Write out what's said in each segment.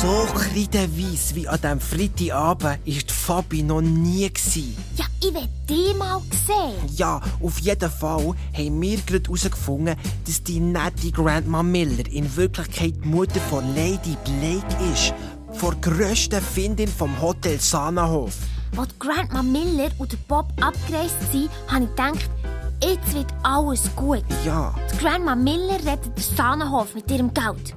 So kreideweiss wie an diesem Freitagabend war die Fabi noch nie. Ja, ich will die mal sehen. Ja, auf jeden Fall haben wir gerade herausgefunden, dass die nette Grandma Miller in Wirklichkeit die Mutter von Lady Blake ist. Vor der grössten Findin vom Hotel Sanahof. Als die Grandma Miller und der Bob abgereist sind, habe ich gedacht, jetzt wird alles gut. Ja. Die Grandma Miller rettet den Sanahof mit ihrem Geld.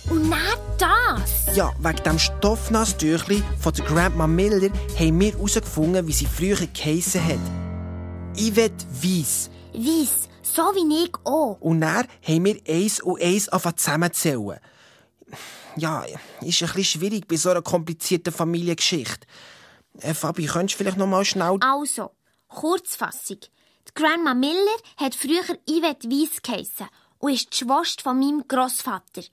Und nicht das. Ja, wegen dem Stoffnasstüchli von der Grandma Miller haben wir herausgefunden, wie sie früher geheissen hat. Yvette Weiss. Weiss, so wie ich auch. Und dann haben wir 1 und 1 zusammenzählen. Ja, ist ein bisschen schwierig bei so einer komplizierten Familiengeschichte. Fabi, könntest du vielleicht noch mal schnell... Also, Kurzfassung. Die Grandma Miller hat früher Yvette Weiss geheissen und ist die Schwester von meinem Grossvater.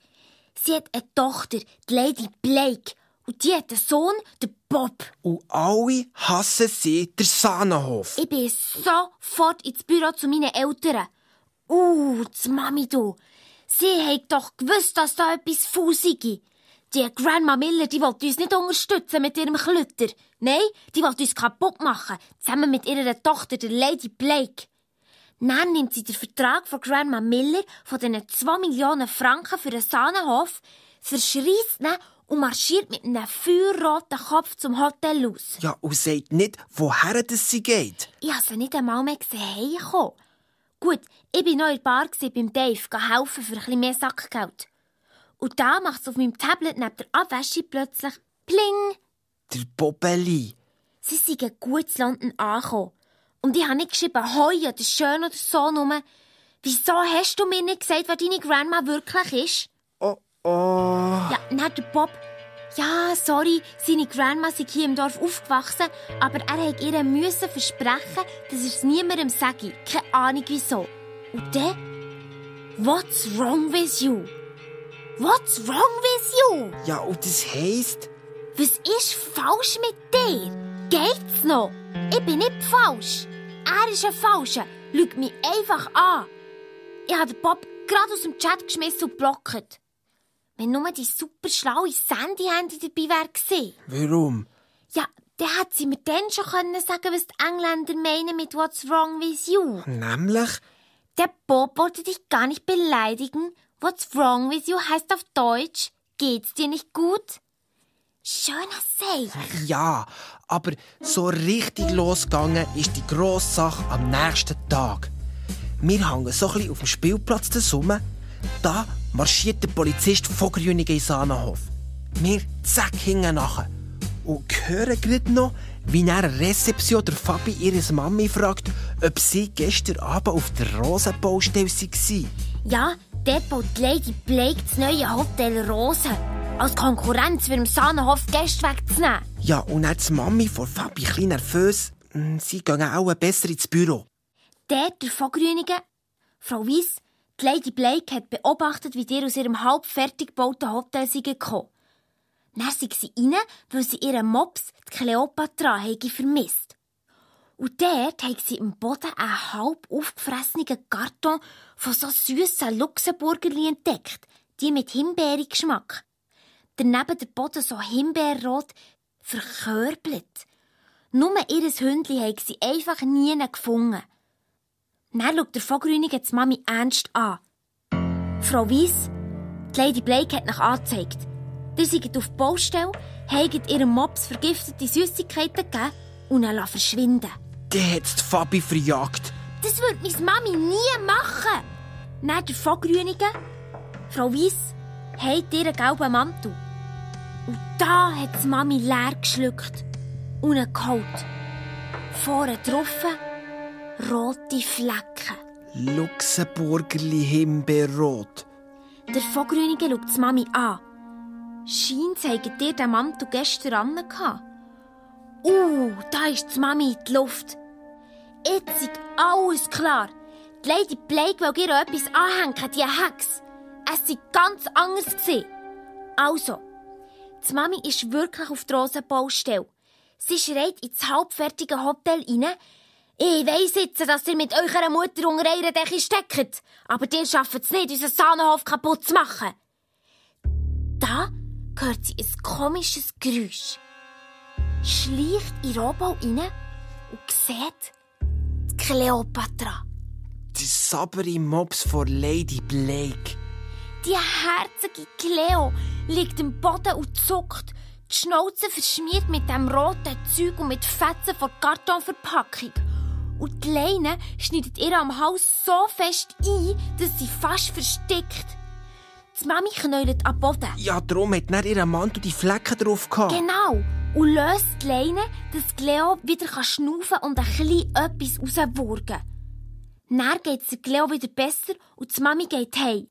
Sie hat eine Tochter, die Lady Blake. Und die hat einen Sohn, den Bob. Und alle hassen sie den Sanahof. Ich bin sofort ins Büro zu meinen Eltern. Die Mami, du. Sie hat doch gewusst, dass da etwas faul sei. Die Grandma Miller, die wollte uns nicht unterstützen mit ihrem Klütter. Nein, die wollte uns kaputt machen, zusammen mit ihrer Tochter, der Lady Blake. Dann nimmt sie den Vertrag von Grandma Miller von diesen 2 Millionen Franken für den Sanahof, verschreisst ihn und marschiert mit einem feuerroten Kopf zum Hotel aus. Ja, und sagt nicht, woher das sie geht. Ich habe sie nicht einmal mehr gesehen. Gut, ich war noch in der Bar beim Dave, helfen für ein bisschen mehr Sackgeld. Und da macht es auf meinem Tablet neben der Abwäsche plötzlich Pling. Der Bobeli. Sie sind gut in London angekommen. Und ich habe nicht geschrieben, «Hoi» oder «Schön» oder so nur. Wieso hast du mir nicht gesagt, wer deine Grandma wirklich ist? Oh. Ja, dann der Bob. Ja, sorry, seine Grandma sei hier im Dorf aufgewachsen, aber er hat ihr müssen versprechen, dass er es niemandem sage. Keine Ahnung wieso. Und dann? What's wrong with you? What's wrong with you? Ja, und das heisst... Was ist falsch mit dir? Geht's noch? Ich bin nicht falsch. Er ist ein Falscher. Schau mich einfach an. Ich habe den Bob gerade aus dem Chat geschmissen und geblockt. Wenn nur die super schlaue Sandy-Handy dabei wäre. Warum? Ja, dann hätte sie mir dann schon sagen können, was die Engländer meinen mit «What's wrong with you?» Nämlich? Der Bob wollte dich gar nicht beleidigen. «What's wrong with you» heisst auf Deutsch «Geht's dir nicht gut?» Schöner Seich. Ja, aber so richtig losgegangen ist die grosse Sache am nächsten Tag. Wir hängen so ein bisschen auf dem Spielplatz zusammen. Da marschiert der Polizist von Grüningen in Sanahof. Wir zack hinten nachher. Und hören gerade noch, wie in einer Rezeption der Fabi ihre Mami fragt, ob sie gestern Abend auf der Rosenbaustelle war. Ja, dort baut Lady Blake das neue Hotel Rosen. Als Konkurrenz für den Sanahof Gäste wegzunehmen. Ja, und dann die Mami von Fabi ein bisschen nervös. Sie gehen auch besser ins Büro. Dort der von Grüningen, Frau Weiss, die Lady Blake hat beobachtet, wie die aus ihrem halb fertig gebauten Hotel gekommen. Dann sind sie rein, weil sie ihren Mops, die Kleopatra, vermisst. Und dort haben sie im Boden einen halb aufgefressenen Karton von so süssen Luxemburgerli entdeckt, die mit Himbeergeschmack. Daneben der Boden so himbeerrot verkörbelt. Nur ihr Hündchen haben sie einfach nie gefunden. Dann schaut der Vogrünigen die Mami ernst an. Frau Weiss, die Lady Blake hat nach angezeigt. Ihr seid auf die Baustelle, habt ihrem Mops vergiftete Süßigkeiten gegeben und ihn verschwinden. Der hat die Fabi verjagt. Das würde meine Mami nie machen. Dann der Vogrünigen, Frau Weiss, habt ihren gelben Mantel. Und da hat die Mami leer geschluckt und ihn geholt. Vorne drauf rote Flecken. Luxemburgerli Himbeerrot. Der Vogrünigen schaut die Mami an. Scheint, habt ihr den Mantel gestern an. Da ist die Mami in die Luft. Jetzt ist alles klar. Die Lady Blake will ihr etwas anhängen, die Hex. Es war ganz anders. Also, die Mami ist wirklich auf die Rosenbaustelle. Sie schreit ins halbfertige Hotel rein. Ich weiss jetzt, dass ihr mit eurer Mutter unter einer Decke steckt. Aber ihr schafft es nicht, unseren Sanahof kaputt zu machen. Da hört sie ein komisches Geräusch. Schleicht in den Rohbau rein und sieht die Kleopatra. Die saubere Mops von Lady Blake. Die herzige Cleo liegt am Boden und zuckt, die Schnauze verschmiert mit dem roten Zeug und mit Fetzen von Kartonverpackung. Und die Leine schneidet ihr am Hals so fest ein, dass sie fast verstickt. Die Mami knäulet am Boden. Ja, darum hat dann ihr Mantel die Flecken drauf gehabt. Genau. Und löst die Leine, dass Cleo wieder schnaufen und ein bisschen etwas rauswurgen. Dann geht es der Cleo wieder besser und die Mami geht heim.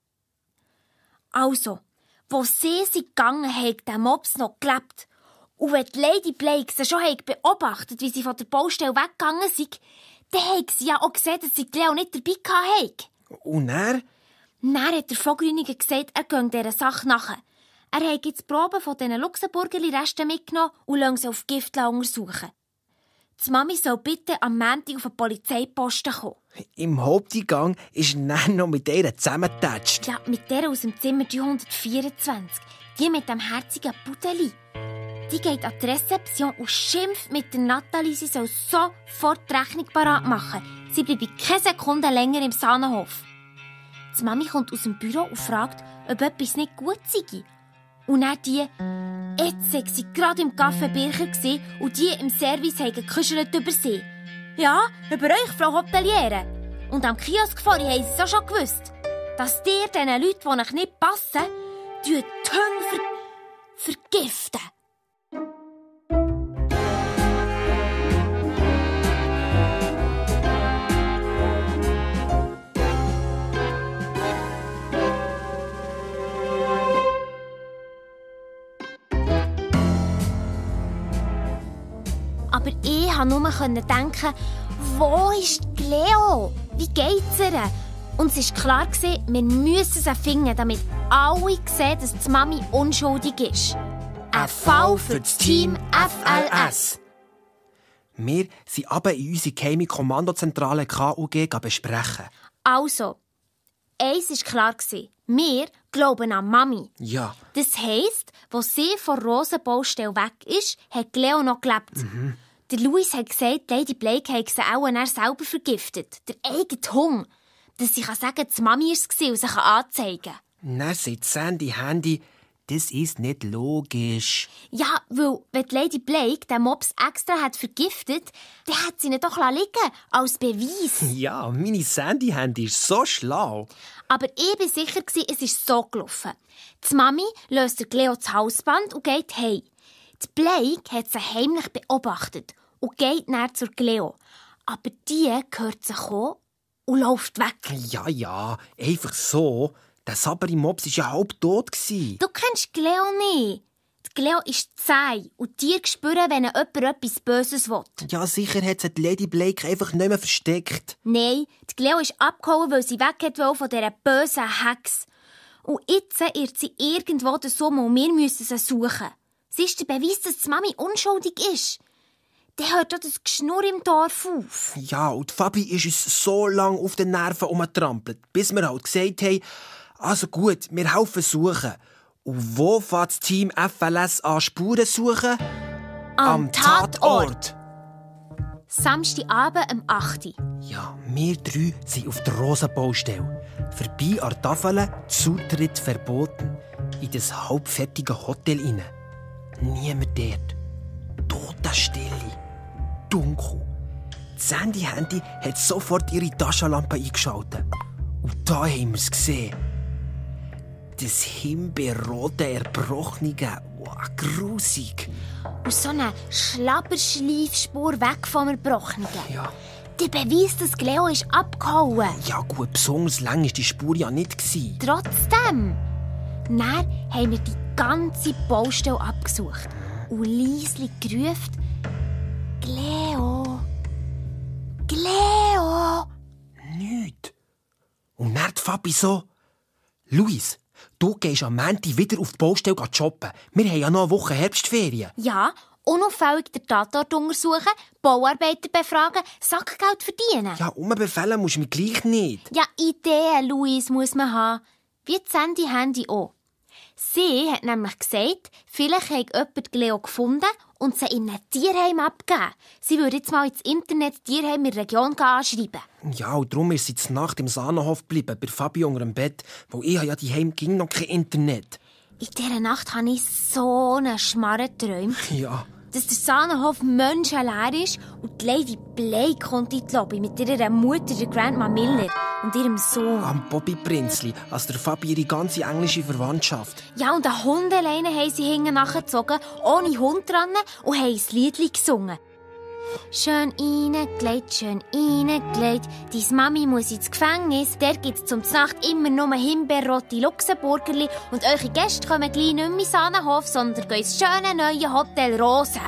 Also, wo sie gegangen hat, der Mops noch gelebt. Und wenn die Lady Blake sie schon beobachtet, wie sie von der Baustelle weggegangen sind, dann hat sie ja auch gesehen, dass sie Cleo nicht dabei hatte. Und er? Dann hat der Vogrüniger gesagt, er gehe dieser Sache nach. Er hat jetzt die Proben von diesen Luxemburgerli-Resten mitgenommen und lässt sie auf Gift untersuchen. Die Mami soll bitte am Montag auf den Polizeiposten kommen. Im Haupteingang ist er dann noch mit ihr zusammengetatscht. Ja, mit der aus dem Zimmer 324. Die mit dem herzigen Pudeli. Die geht an die Rezeption und schimpft mit der Nathalie, sie soll sofort die Rechnung parat machen. Sie bleibt keine Sekunde länger im Sahnenhof. Die Mami kommt aus dem Büro und fragt, ob etwas nicht gut sei. Und dann die, jetzt war sie gerade im Café Bircher und die im Service haben gekuschelt über sie. Ja, über euch, Frau Hoteliere. Und am Kiosk vorhin haben sie es auch schon gewusst, dass ihr diesen Leuten, die euch nicht passen, die Hunde vergiften. Aber ich konnte nur denken, wo ist Cleo? Wie geht's ihr? Und es war klar, wir müssen sie finden, damit alle sehen, dass die Mami unschuldig ist. Ein Fall für das Team FLS. Wir sind aber in unsere geheime Kommandozentrale KUG besprechen. Also, eins war klar, wir glauben an Mami. Ja. Das heisst, als sie von der Rosenbaustelle weg ist, hat Cleo noch gelebt. Der Louis hat gesagt, Lady Blake hat sie auch selber vergiftet. Der eigene Hunger. Dass sie sagen kann, die Mami war es und sie anzeigen kann. Dann sagt Sandy Handy, das ist nicht logisch. Ja, weil, wenn die Lady Blake den Mops extra hat vergiftet, dann hat sie ihn doch liegen als Beweis. Ja, meine Sandy Handy ist so schlau. Aber ich war sicher, es ist so gelaufen. Die Mami löst der Cleo das Halsband und geht heim. Die Blake hat sie heimlich beobachtet und geht näher zur Cleo. Aber die hört sie kommen und läuft weg. Ja, einfach so. Der saubere Mops war ja halb tot. Du kennst Cleo nicht. Die Cleo ist zäh und Tiere spüren, wenn jemand etwas Böses will. Ja, sicher hat sie die Lady Blake einfach nicht mehr versteckt. Nein, die Cleo ist abgehauen, weil sie weg wollte von dieser bösen Hex. Und jetzt irrt sie irgendwo den Sommer und wir müssen sie suchen. Sie ist der Beweis, dass die Mami unschuldig ist. Dann hört auch das Geschnurr im Dorf auf. Ja, und Fabi ist uns so lange auf den Nerven umgetrampelt, bis wir halt gesagt haben, also gut, wir helfen suchen. Und wo fängt das Team FLS an Spuren suchen? Am Tatort. Samstagabend um 8 Uhr. Ja, wir drei sind auf der Rosenbaustelle. Vorbei an der Tafel, Zutritt verboten. In das halbfertige Hotel rein. Niemand dort. Totenstille. Dunkel. Das Handy hat sofort ihre Taschenlampe eingeschaltet. Und da haben wir es gesehen. Das himbeerrote, erbrochene, grusig. Und so eine Schlabberschleifspur weg vom Erbrochenen. Ja. Der Beweis, dass Cleo ist abgehauen. Ja gut, besonders lang war die Spur ja nicht. Trotzdem. Dann haben wir die ganze Baustelle abgesucht. Und leislich gerufen, Cleo! Cleo! Nichts. Und dann die Fabi so, Luis, du gehst am Montag wieder auf die Baustelle shoppen. Wir haben ja noch eine Woche Herbstferien. Ja, unauffällig den Tatort untersuchen, Bauarbeiter befragen, Sackgeld verdienen. Ja, umbefehlen musst du mich gleich nicht. Ja, Ideen, Luis, muss man haben. Wie das Handy auch. Sie hat nämlich gesagt, vielleicht hat jemand Leo gefunden und sie in einem Tierheim abgegeben. Sie würde jetzt mal ins Internet Tierheim in der Region anschreiben. Ja, und darum ist sie zur Nacht im Sahnenhof geblieben, bei Fabi unter dem Bett, weil ich ja daheim ging noch kein Internet. In dieser Nacht habe ich so einen Schmarren geträumt. Ja. Dass der Sahnenhof menschenleer ist und die Lady Blake kommt in die Lobby mit ihrer Mutter, der Grandma Miller, und ihrem Sohn. Am Bobby Prinzli, also der Fabi ihre ganze englische Verwandtschaft. Ja, und eine Hundeleine haben sie hinten nachgezogen, ohne Hund dran, und haben ein Liedli gesungen. Schön reingelegt, deine Mami muss ins Gefängnis. Dort gibt's zum Nacht immer nur himbeerrote Luxemburgerli und eure Gäste kommen gleich nicht mehr in Sahnenhof, sondern gehen ins schöne neue Hotel Rosen.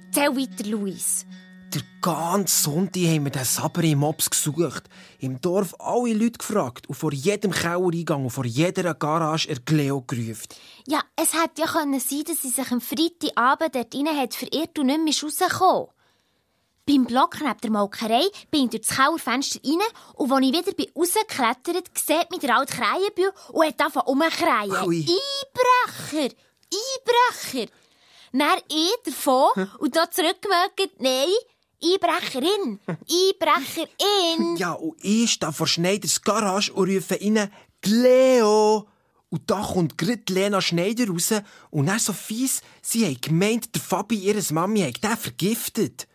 Erzähl weiter, Luis. Der ganze Sonntag haben wir den Sabri Mops gesucht. Im Dorf alle Leute gefragt und vor jedem Kellereingang und vor jeder Garage Leo gerufen. Ja, es hätte ja sein können, dass sie sich am Freitagabend dort rein hat verirrt und nicht mehr rausgekommen. Beim Block neben der Molkerei bin ich durch das Kellerfenster rein und als ich wieder rausgeklettert bin, sieht mich der alte Krähenbühl und hat angefangen rumzukreien. Ui. Einbrecher! Einbrecher! Dann ich davon und da zurückgemerkt, nein, Einbrecherin! Einbrecherin! Ja, und ich stehe vor Schneiders Garage und rufe rein, Leo! Und da kommt gerade Lena Schneider raus und dann so fies, sie hat gemeint, der Fabi, ihre Mami, hat den vergiftet.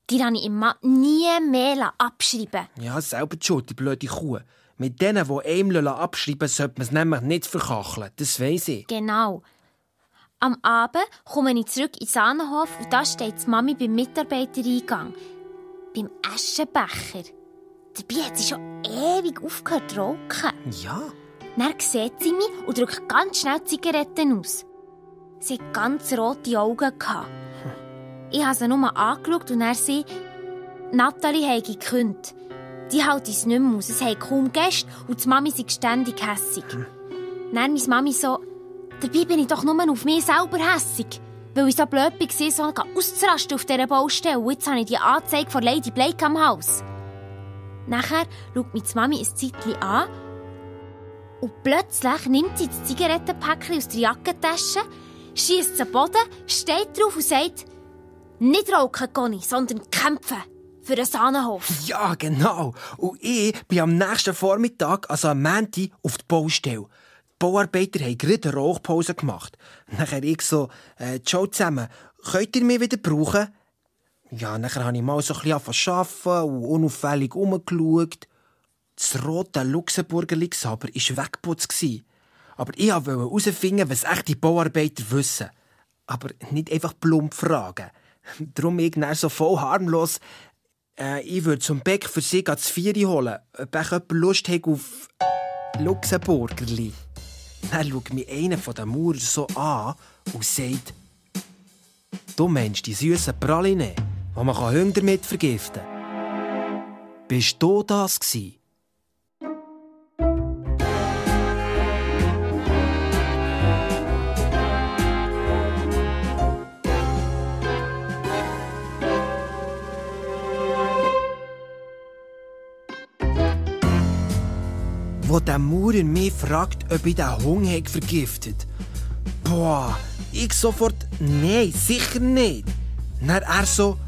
Die habe ich im Mann nie mehr abschreiben. Ja, selber die Schuld, die blöde Kuh. Mit denen, die einem abschreiben, sollte man es nämlich nicht verkacheln. Das weiss ich. Genau. Am Abend komme ich zurück in den Sahnenhof und da steht die Mami beim Mitarbeitereingang. Beim Aschenbecher. Dabei hat sie schon ewig aufgehört zu rauchen. Ja. Dann sieht sie mich und drückt ganz schnell Zigaretten aus. Sie hatte ganz rote Augen. Ich habe sie nur angeschaut und er sie, Nathalie habe gekündigt. Die hält uns nicht mehr aus. Es haben kaum Gäste und die Mami ist ständig hässig. Dann meine Mami so, dabei bin ich doch nur auf mich selber hässig, weil ich so blöd war, so auszurasten auf dieser Baustelle. Und jetzt habe ich die Anzeige von Lady Blake am Haus. Nachher schaut mich die Mami ein Zeitchen an und plötzlich nimmt sie das Zigarettenpäckchen aus der Jackentasche, schiesst es am Boden, steht drauf und sagt, nicht rauchen, Conny, sondern kämpfen. Für den Sahnenhof. Ja, genau. Und ich bin am nächsten Vormittag, also am Montag, auf der Baustelle. Die Bauarbeiter haben gerade eine Rauchpause gemacht. Nachher ich so, ciao zusammen, könnt ihr mich wieder brauchen? Ja, nachher habe ich mal so ein bisschen arbeiten und unauffällig rumgeschaut. Das rote Luxemburgerli aber war weggeputzt. Aber ich wollte herausfinden, was echte Bauarbeiter wissen. Aber nicht einfach plump fragen. Darum ich dann so voll harmlos, ich würde zum Beck für sie das Vieri holen, ob ich jemand Lust hat auf Luxemburgerli. Dann schaut mich einer von den Maurern so an und sagt, du meinst die süßen Pralinen, die man Hunde damit vergiften kann? Bist du das gsi? Wo der Maurer mich fragt, ob ich den Hund vergiftet. Boah, ich sofort, nein, sicher nicht. Dann er so,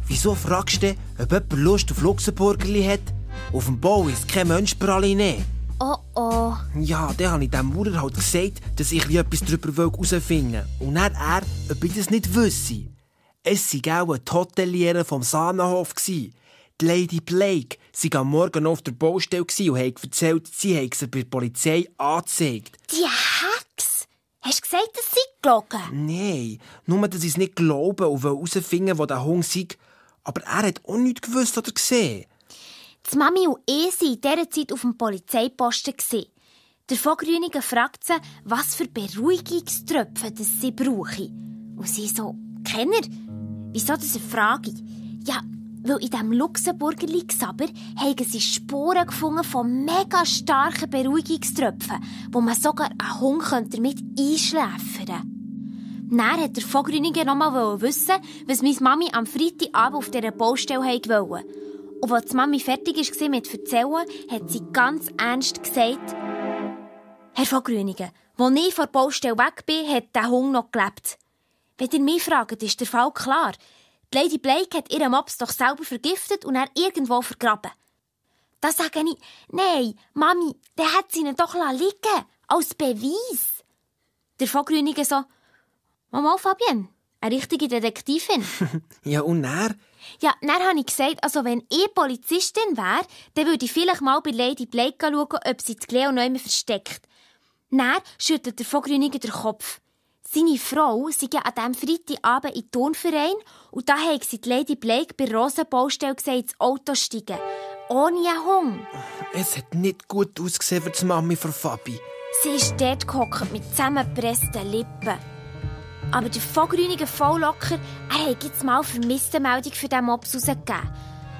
wieso fragst du, ob jemand Lust auf Luxemburgerli hat? Auf dem Bau ist kein Mensch Praline. Oh oh. Ja, dann habe ich dem Maurer halt gesagt, dass ich etwas darüber herausfinden will. Und dann er, ob ich das nicht wüsste. Es war auch eine Hoteliere vom Sahnenhof. Die Lady Blake war am Morgen auf der Baustelle und hat erzählt, sie habe sie bei der Polizei angezeigt. Die Hex? Hast du gesagt, dass sie gelogen? Nein, nur, dass ich es nicht glaube und herausfinden, wo der Hund sei. Aber er hat auch nichts gewusst oder gesehen. Die Mami und ich waren in dieser Zeit auf dem Polizeiposten. Der Vogrünigen fragt sie, was für Beruhigungströpfe das sie brauchen. Und sie so, Kenner? Wieso diese Frage? Ja, weil in diesem Luxemburgerli-Gesaber haben sie Spuren gefunden von mega starken Beruhigungströpfen, wo man sogar einen Hund damit einschläfern könnte. Dann hat der Vogrüniger noch mal wissen, was meine Mami am Freitagabend auf dieser Baustelle wollte. Und als die Mami fertig war mit Erzählen, hat sie ganz ernst gesagt, Herr von Grüningen, als ich von der Baustelle weg bin, hat der Hund noch gelebt. Wenn ihr mich fragt, ist der Fall klar. Die Lady Blake hat ihren Mops doch selber vergiftet und er irgendwo vergraben. Da sage ich, nein, Mami, der hat sie ihn doch liegen als Beweis. Der von Grüningen so, Mama Fabienne, eine richtige Detektivin. Ja, und er? Ja, dann habe ich gesagt, also wenn ich Polizistin wäre, dann würde ich vielleicht mal bei Lady Blake schauen, ob sie die Cleo noch immer versteckt. Dann schüttelt der von Grüningen den Kopf. Seine Frau sei an diesem Freitagabend in den Turnverein und da hat sie die Lady Blake bei der Rosenbaustelle gesagt, ins Auto steigen. Ohne einen Hund. Es hat nicht gut ausgesehen für die Mami von Fabi. Sie ist dort gehockt mit zusammengepressten Lippen. Aber der von Grüningen voll locker, er hat jetzt mal Vermisstenmeldung für diesen Mops rausgegeben.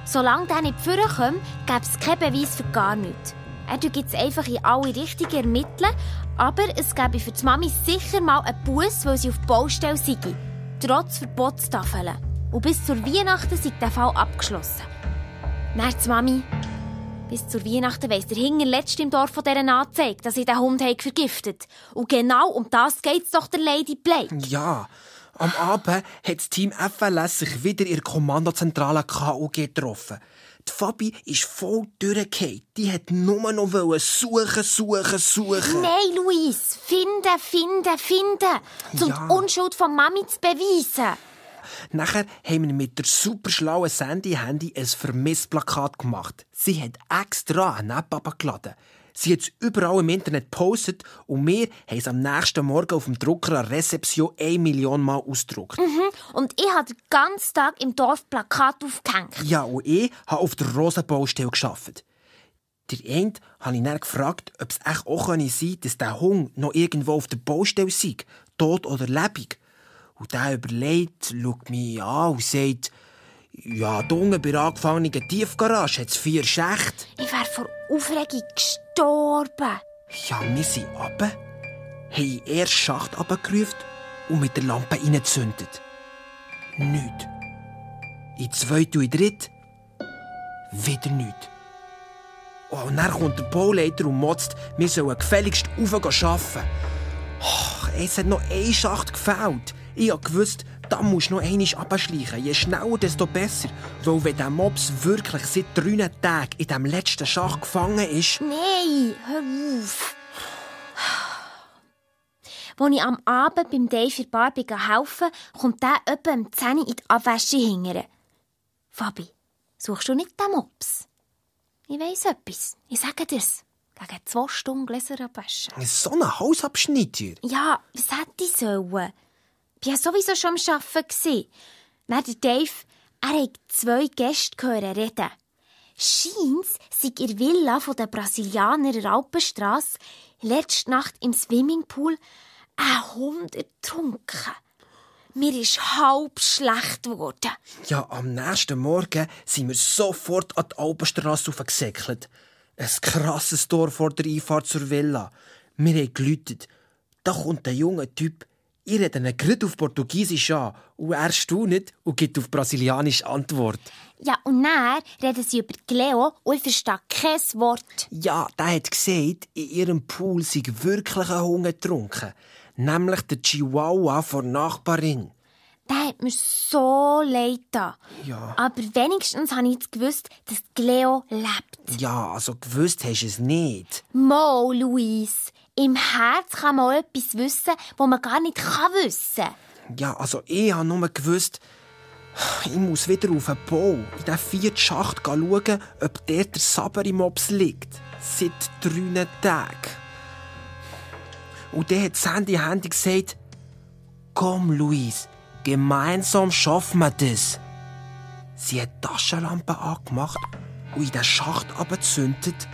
Solange der nicht vorkommt, gäbe es keinen Beweis für gar nichts. Er tut jetzt einfach in alle Richtungen ermitteln, aber es gäbe für die Mami sicher mal einen Buss, weil sie auf die Baustelle sei. Trotz Verbotstafeln. Und bis zur Weihnachten sei der Fall abgeschlossen. Dann die Mami. Bis zur Weihnachten weiss der Hinterletzte im Dorf von dieser Anzeige, dass ich den Hund vergiftet habe. Und genau um das geht's doch der Lady Blake. Ja, am Abend hat das Team FLS sich wieder in der Kommandozentrale KUG getroffen. Die Fabi ist voll durchgefallen. Die hat nur noch suchen. Nein, Luis, finden. Um die Unschuld von Mami zu beweisen. Nachher haben wir mit der super schlauen Sandy-Handy ein Vermissplakat gemacht. Sie hat extra einen App abgeladen. Sie hat es überall im Internet gepostet und wir haben es am nächsten Morgen auf dem Drucker an Rezeption 1 Million Mal ausgedruckt. Und ich habe den ganzen Tag im Dorf Plakat aufgehängt. Ja, und ich habe auf der Rosenbaustelle gearbeitet. Der eine habe ich dann gefragt, ob es echt auch sein könnte, dass der Hund noch irgendwo auf der Baustelle sei, tot oder lebendig. Und der überlegt, schaut mich an und sagt, ja, da unten bei der angefangenen Tiefgarage hat es 4 Schächte. Ich wäre vor Aufregung gestorben. Ja, wir sind runter, haben den ersten Schacht runtergerufen und mit der Lampe reingezündet. Nichts. In den zweiten und dritten wieder nichts. Oh, und dann kommt der Bauleiter und motzt, wir sollen gefälligst arbeiten. Oh, es hat noch ein Schacht gefehlt. Ich wusste, da musst du noch einmal runterschleichen. Je schneller, desto besser. Weil wenn der Mops wirklich seit 3 Tagen in diesem letzten Schacht gefangen ist... Nein, hör auf. Als ich am Abend beim Dave in der Bar helfen, kommt der etwa um 10 Uhr in die Abwäsche hingern. Fabi, suchst du nicht den Mops? Ich weiss etwas. Ich sage dir's. Gegen 2 Stunden Gläser abwaschen. So ein Hausabschnitt. Ja, was hätte ich sollen? Ich war sowieso schon am Arbeiten. Dann der Dave, er hat 2 Gäste reden. Scheint's sei in der Villa der Brasilianer in der Alpenstrasse letzte Nacht im Swimmingpool ein Hund ertrunken. Mir ist halb schlecht geworden. Ja, am nächsten Morgen sind wir sofort an die Alpenstrasse aufgesäckelt. Ein krasses Tor vor der Einfahrt zur Villa. Wir haben geläutet. Da kommt ein junger Typ. Ich rede ihn gerade auf Portugiesisch an und er staunt und gibt auf Brasilianisch Antwort. Ja, und dann reden sie über Cleo und ich verstehe kein Wort. Ja, der hat gesagt, in ihrem Pool sei wirklich ein Hund getrunken. Nämlich der Chihuahua von der Nachbarin. Der hat mir so leid getan. Ja. Aber wenigstens habe ich jetzt gewusst, dass Cleo lebt. Ja, also gewusst hast du es nicht. Mo, Luis. Im Herz kann man auch etwas wissen, was man gar nicht wissen kann. Ja, also ich habe nur gewusst, ich muss wieder auf den Bau, in den 4. Schacht schauen, ob dort der Saberi-Mops liegt. Seit 3 Tagen. Und dann hat Sandy gesagt, komm, Luis, gemeinsam schaffen wir das. Sie hat die Taschenlampe angemacht und in den Schacht abgezündet.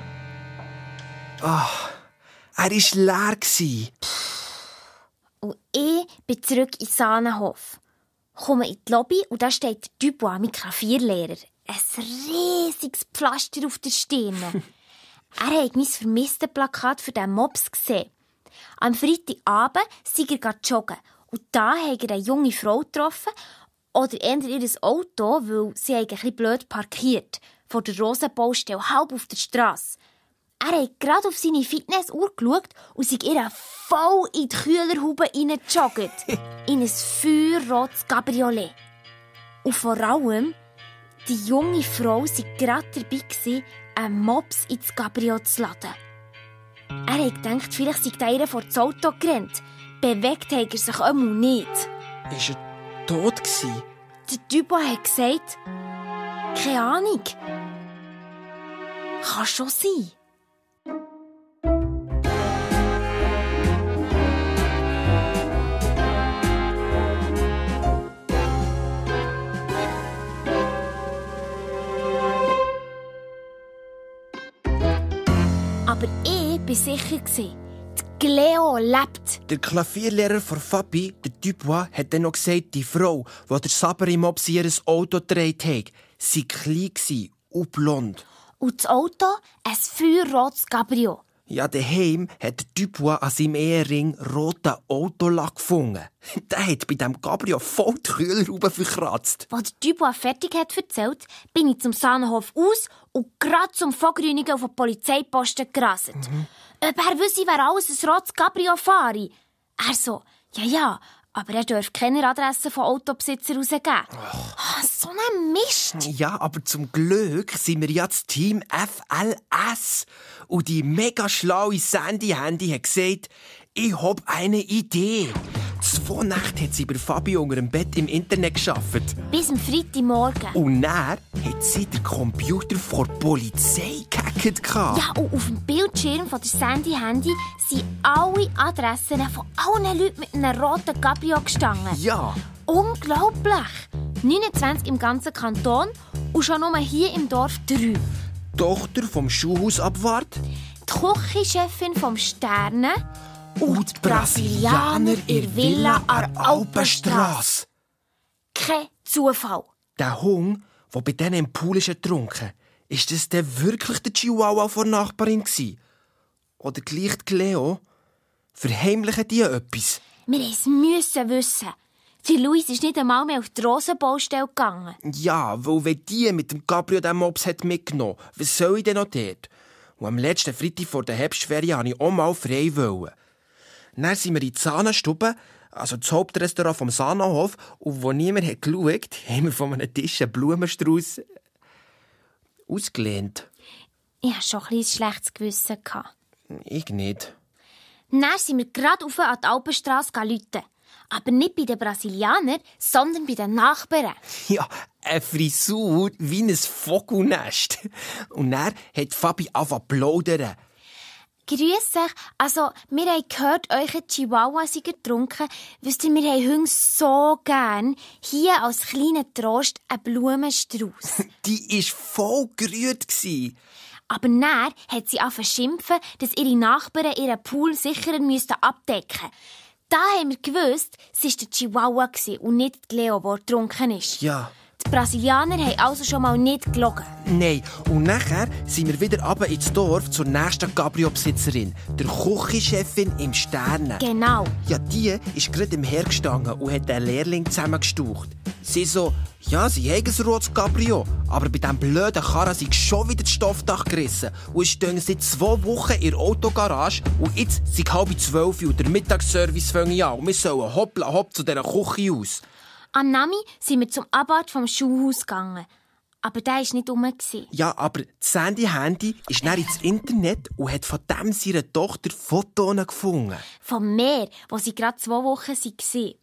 Er war leer. Und ich bin zurück in Sahnenhof. Komme in die Lobby und da steht der Dubois, mein Klavierlehrer. Ein riesiges Pflaster auf der Stirn. Er hat mein Vermisstenplakat für den Mops gesehen. Am Freitagabend sei er joggen. Und da hat er eine junge Frau getroffen. Oder eher ihr Auto, weil sie ein bisschen blöd parkiert. Vor der Rosenbaustelle, halb auf der Strasse. Er hat gerade auf seine Fitnessuhr geschaut und sich ihr voll in die Kühlerhaube reingejoggt. In ein feuerrotes Cabriolet. Und vor allem, die junge Frau war gerade dabei, einen Mops ins Cabrio zu laden. Er hat gedacht, vielleicht sei ihr vor das Auto gerannt. Bewegt hat er sich einmal nicht. Ist er tot gewesen? Der Dubois hat gesagt, keine Ahnung. Kann schon sein. Aber ich war sicher, die Cleo lebt. Der Klavierlehrer von Fabi, der Dubois, hat dann noch gesagt, die Frau, die der Saber im Mops in ihr Auto gedreht hat, sei klein und blond. Und das Auto ein feuerrotes Cabrio. Ja, daheim hat der Dubois an seinem Ehering roten Autolack gefunden. Der hat bei diesem Cabrio voll die Kühlerhaube verkratzt. Als der Dubois fertig hat erzählt, bin ich zum Sahnenhof aus und gerade zum Vogrünigen auf den Polizeiposten gerasset. Ob er wüsste, wer alles ein rotes Cabrio fahre. Er so, ja, aber er darf keine Adresse von Autobesitzern rausgeben. So ein Mist! Ja, aber zum Glück sind wir ja das Team FLS. Und die mega schlaue Sandy-Handy hat gesagt, ich hab eine Idee. 2 Nächte hat sie bei Fabi unter dem Bett im Internet gearbeitet. Bis am Freitagmorgen. Und dann hat sie den Computer vor der Polizei gehackt. Ja, und auf dem Bildschirm von der Sandy-Handy sind alle Adressen von allen Leuten mit einem roten Cabrio gestanden. Ja. Unglaublich! 29 im ganzen Kanton und schon nur hier im Dorf 3. Die Tochter vom Schulhausabwart. Die Küchenchefin vom Sterne. Und die Brasilianer in der Villa an der Alpenstrasse. Kein Zufall. Der Hund, der bei denen im Pool ist ertrunken, ist das denn wirklich der Chihuahua von der Nachbarin gewesen? Oder gleich die Cleo? Verheimlichen die etwas? Wir müssen wissen. Die Luis ist nicht einmal mehr auf die Rosenbaustelle gegangen. Ja, weil wenn die mit dem Cabrio den Mops hat mitgenommen, was soll ich denn noch dort? Und am letzten Freitag vor der Herbstferien wollte ich auch mal frei. Dann sind wir in die Sahnenstube, also das Hauptrestaurant vom Sahnenhof, und wo niemand hat geschaut, haben wir von einem Tisch einen Blumenstrauß ausgelehnt. Ich hatte schon ein schlechtes Gewissen. Ich nicht. Dann sind wir gerade auf an die Alpenstrasse läuten. Aber nicht bei den Brasilianern, sondern bei den Nachbarn. Ja, eine Frisur wie ein Vogelnest. Und dann hat Fabi angefangen zu plaudern. Grüß euch. Also, wir haben gehört, eure Chihuahua sei getrunken. Wisst ihr, wir haben Hunde so gern. Hier als kleiner Trost ein Blumenstrauß. Die war voll gerührt. Aber dann hat sie angefangen zu schimpfen, dass ihre Nachbarn ihren Pool sicherer abdecken müssten. Da haben wir gewusst, es war der Chihuahua und nicht die Leo, die getrunken ist. Ja. Die Brasilianer haben also schon mal nicht gelogen. Nein, und nachher sind wir wieder runter ins Dorf zur nächsten Cabrio-Besitzerin, der Küchenchefin im Sterne. Genau. Ja, die ist gerade im Herd gestanden und hat den Lehrling zusammengestaucht. Sie so, ja, sie haben ein rotes Cabrio, aber bei diesem blöden Karren sind schon wieder das Stoffdach gerissen und es stehen seit 2 Wochen in der Autogarage und jetzt sind 11:30 und der Mittagsservice fängt an und wir sollen hoppla hopp zu dieser Küche aus. Am Nami sind wir zum Abad vom Schulhaus gegangen. Aber der war nicht rum. Ja, aber das Sandy-Handy ist dann ins Internet und hat von dem seiner Tochter Fotos gefunden. Vom Meer, wo sie gerade 2 Wochen waren.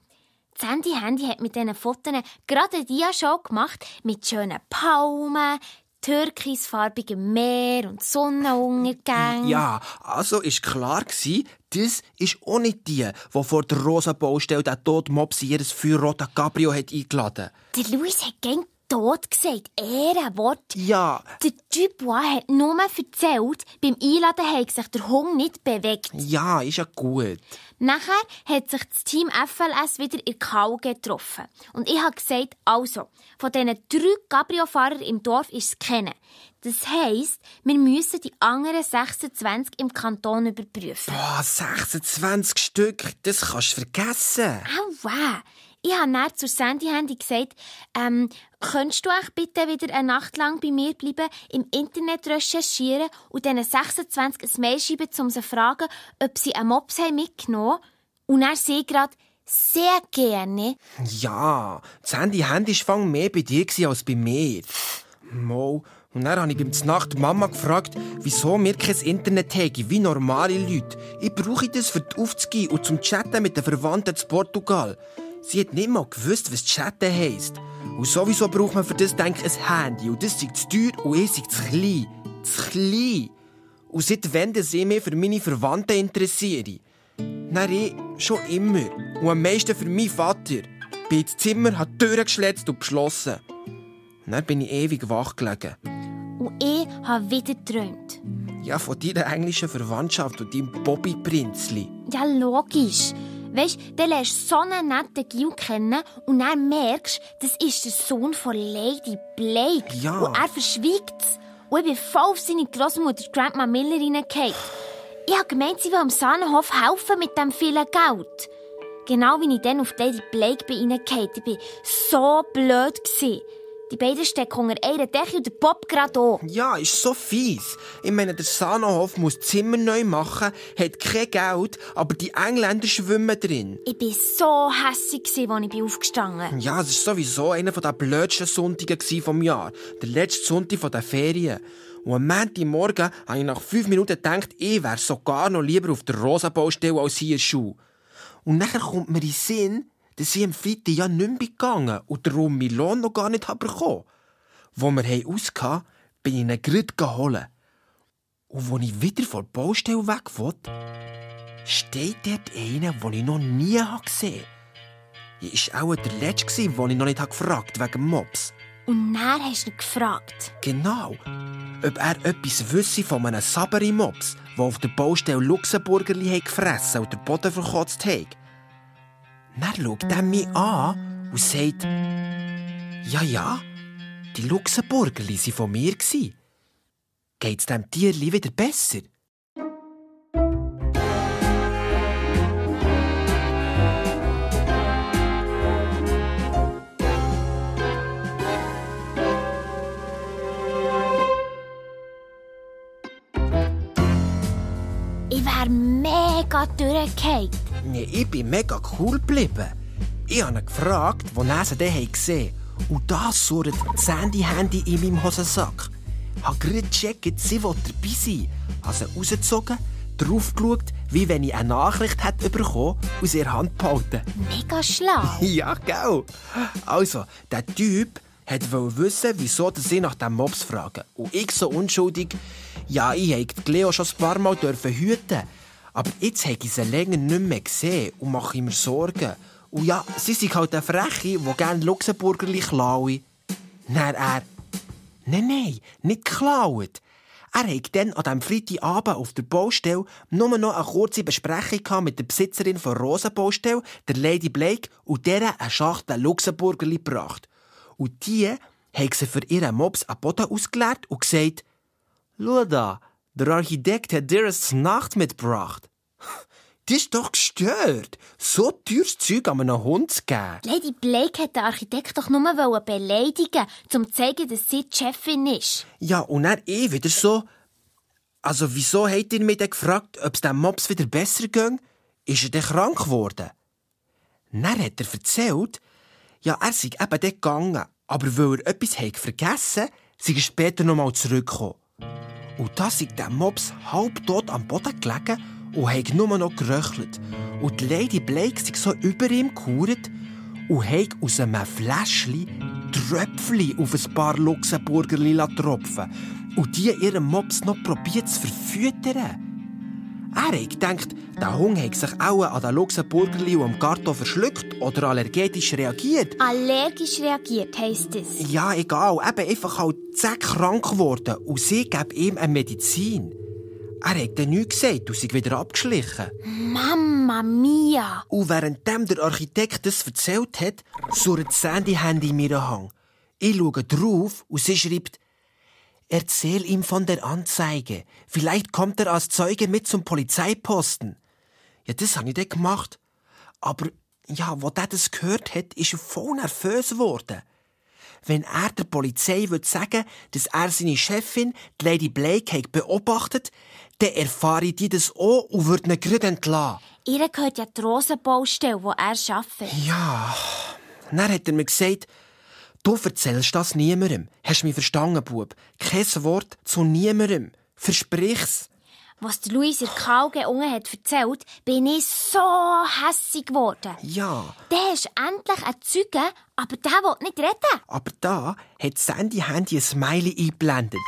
Das Handy hat mit diesen Fotos gerade eine Dia-Show gemacht mit schönen Palmen, türkisfarbigem Meer und Sonnenuntergängen. Ja, also war klar, das ist auch nicht die vor der Rosenbaustelle den toten Mops in ihr feuerroten Cabrio hat eingeladen. Der Luis hat gern tot gesagt, Ehrenwort. Ja. Der Dubois hat nur erzählt, beim Einladen hat sich der Hund nicht bewegt. Ja, ist ja gut. Nachher hat sich das Team FLS wieder in Kau getroffen. Und ich habe gesagt, also, von diesen 3 Cabrio-Fahrern im Dorf ist es kennen. Das heisst, wir müssen die anderen 26 im Kanton überprüfen. Boah, 26 Stück, das kannst du vergessen. Aua! Ich habe dann zur Sandy-Handy gesagt, könntest du euch bitte wieder eine Nacht lang bei mir bleiben, im Internet recherchieren und diesen 26 ein Mail schreiben, um sie zu fragen, ob sie einen Mops mitgenommen haben? Und dann sie gerade, sehr gerne. Ja, das Handy war mehr bei dir als bei mir. Mo. Und dann habe ich beim Nacht die Mama gefragt, wieso wir kein Internet haben, wie normale Leute. Ich brauche das für die Aufzugehen und zum Chatten mit den Verwandten in Portugal. Sie hat nicht mal gewusst, was Chatten heisst. Und sowieso braucht man für das, denke ich, ein Handy. Und das ist zu teuer und ich sei zu klein. Zu klein. Und seit wann ich mich für meine Verwandten interessiere? Nein, ich schon immer. Und am meisten für meinen Vater. Bin ins Zimmer, habe die Türen geschletzt und beschlossen. Und dann bin ich ewig wach gelegen. Und ich habe wieder geträumt. Ja, von deiner englischen Verwandtschaft und deinem Bobby-Prinzli. Ja, logisch. Weisst, dann lernst du so einen netten Gil kennen und dann merkst du, das ist der Sohn von Lady Blake. Ja. Und er verschweigt es. Und ich bin voll auf seine Großmutter Grandma Miller reingefallen. Ich habe gemeint, sie will am Sahnenhof helfen mit dem vielen Geld. Genau wie ich dann auf Lady Blake reingefallen bin. Ich war so blöd. Die beiden stecken unter einer Decke und der Bob gerade auch. Ja, ist so fies. Ich meine, der Sahnenhof muss das Zimmer neu machen, hat kein Geld, aber die Engländer schwimmen drin. Ich war so hässig, als ich aufgestanden bin. Ja, es war sowieso einer der blödsten Sonntage vom Jahr. Der letzte Sonntag der Ferien. Und am Montagmorgen habe ich nach 5 Minuten gedacht, ich wäre sogar noch lieber auf der Rosa-Baustelle als hier in Schuh. Und nachher kommt mir in den Sinn, dass ich am Freitag ja nicht mehr gegangen und darum meinen Lohn noch gar nicht bekommen. Wo wir ausgehauen, bin ich ihn gerade geholt. Und als ich wieder von der Baustelle weg wollte, steht dort einer, den ich noch nie gesehen habe. Er war auch der Letzte, den ich noch nicht gefragt habe, wegen Mops. Und dann hast du ihn gefragt. Genau. Ob er etwas wüsste von einem Saberi-Mops, der auf der Baustelle Luxemburgerli gefressen und den Boden verkotzt hat. Dann schaut er mich an und sagt, ja, die Luxemburgerli waren von mir. Geht's dem Tierli wieder besser? Ich wäre mega durchgefallen. Nee, ich bin mega cool geblieben. Ich habe ihn gefragt, wo er sie dann gesehen hat. Und das surrt das Handy in meinem Hosensack. Ich habe gerade gecheckt, sie will dabei sein. Ich habe sie rausgezogen, drauf geschaut, wie wenn ich eine Nachricht hätte bekommen aus ihrer Hand behalten. Mega schlau. Ja, gell? Also, der Typ wollte wissen, wieso sie nach dem Mops fragen. Und ich so unschuldig, ja, ich durfte Leo schon ein paar Mal hüten. Aber jetzt habe ich sie länger nicht mehr gesehen und mache mir Sorgen. Und ja, sie sind halt eine Freche, die gerne Luxemburgerli klauen. Nein, Nein, nicht geklaut. Er hatte dann an diesem Freitagabend auf der Baustelle nur noch eine kurze Besprechung mit der Besitzerin von Rosa-Baustelle, der Lady Blake, und der eine Schachtel Luxemburgerli gebracht. Und die haben sie für ihren Mops am Boden ausgeleert und gesagt, «Schau da, der Architekt hat dir eine Nacht mitgebracht.» Das ist doch gestört, so teures Zeug an einen Hund zu geben. Lady Blake hat den Architekt doch nur beleidigen, um zu zeigen, dass sie die Chefin ist. Ja, und dann wieder so. Also, wieso habt ihr mich dann gefragt, ob es dem Mops wieder besser ging? Ist er denn krank geworden? Dann hat er erzählt, ja, er sei eben dort gegangen, aber weil er etwas vergessen hatte, sei er später noch mal zurückgekommen. Und da sei der Mops halbtot am Boden gelegen und hat nur noch geröchelt. Und die Lady Blake sei so über ihm gehauert und hat aus einem Fläschchen Tröpfchen auf ein paar Luxemburgerli tropfen und die ihren Mops noch probiert zu verfüttern. Er hat gedacht, der Hund hat sich auch an den Luxemburgerli und am Karton verschluckt oder allergisch reagiert. Allergisch reagiert heisst es? Ja, egal. Eben einfach halt zack krank geworden und sie geben ihm eine Medizin. Er hat dann nichts gesagt und sich wieder abgeschlichen. Mamma mia! Und währenddem der Architekt das erzählt hat, surrt Sandy Handy in mir Hang. Ich schaue drauf und sie schreibt, «Erzähl ihm von der Anzeige. Vielleicht kommt er als Zeuge mit zum Polizeiposten.» Ja, das habe ich dann gemacht. Aber Ja, als er das gehört hat, ist er voll nervös geworden. Wenn er der Polizei sagen würde, dass er seine Chefin, die Lady Blake, beobachtet, dann erfahre die das auch und würde ihn gerade entlassen. Ihr gehört ja die Rosenbaustelle, wo er arbeitet. Ja, dann hat er mir gesagt, du erzählst das niemandem. Hast du mich verstanden, Bub? Kein Wort zu niemandem. Versprich's. Was der Luis in der Kalge unten hat erzählt, bin ich so hässig geworden. Ja. Der ist endlich ein Zeuge, aber der will nicht reden. Aber da hat Sandy Handy ein Smiley eingeblendet.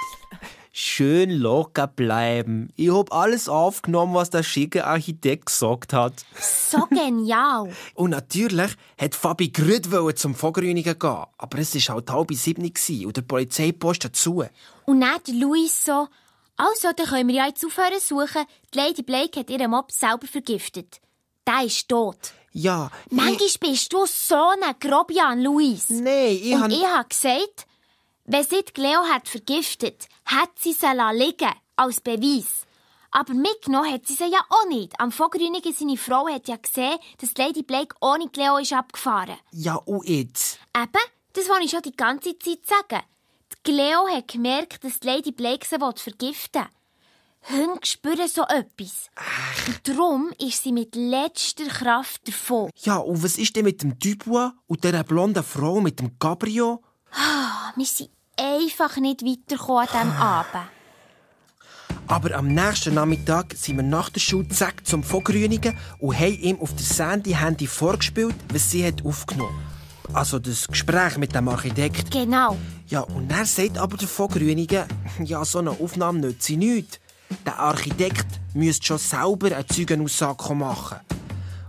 Schön locker bleiben. Ich hab alles aufgenommen, was der schicke Architekt gesagt hat. So genial. Und natürlich hat Fabi gerade zum Vorgrünigen gehen. Aber es war halt 6:30 und der Polizeipost dazu. Und dann der Luis so, also, dann können wir ja jetzt aufhören suchen. Die Lady Blake hat ihren Mob selber vergiftet. Der ist tot. Ja. Manchmal bist du so ein Grobian, Luis. Nein, ich habe gesagt, wenn sie die Cleo hat vergiftet, hat sie sie liegen als Beweis. Aber mitgenommen hat sie sie ja auch nicht. Am Vorgrünigen seine Frau hat ja gesehen, dass Lady Blake ohne Cleo ist abgefahren. Ja, und jetzt? Eben, das wollte ich schon die ganze Zeit sagen. Die Cleo hat gemerkt, dass Lady Blake sie vergiften will. Hunde spüren so etwas. Und darum ist sie mit letzter Kraft davon. Ja, und was ist denn mit dem Dubois und dieser blonden Frau mit dem Cabrio? Wir sind einfach nicht weitergekommen an diesem Abend. Aber am nächsten Nachmittag sind wir nach der Schule zack zum Vorgrünigen und haben ihm auf der Sandy Handy vorgespielt, was sie hat aufgenommen. Also das Gespräch mit dem Architekt. Genau. Ja, und er sagt aber der Vorgrünigen, ja, so eine Aufnahme nützt sie nichts. Der Architekt müsste schon selber eine Zeugenaussage machen.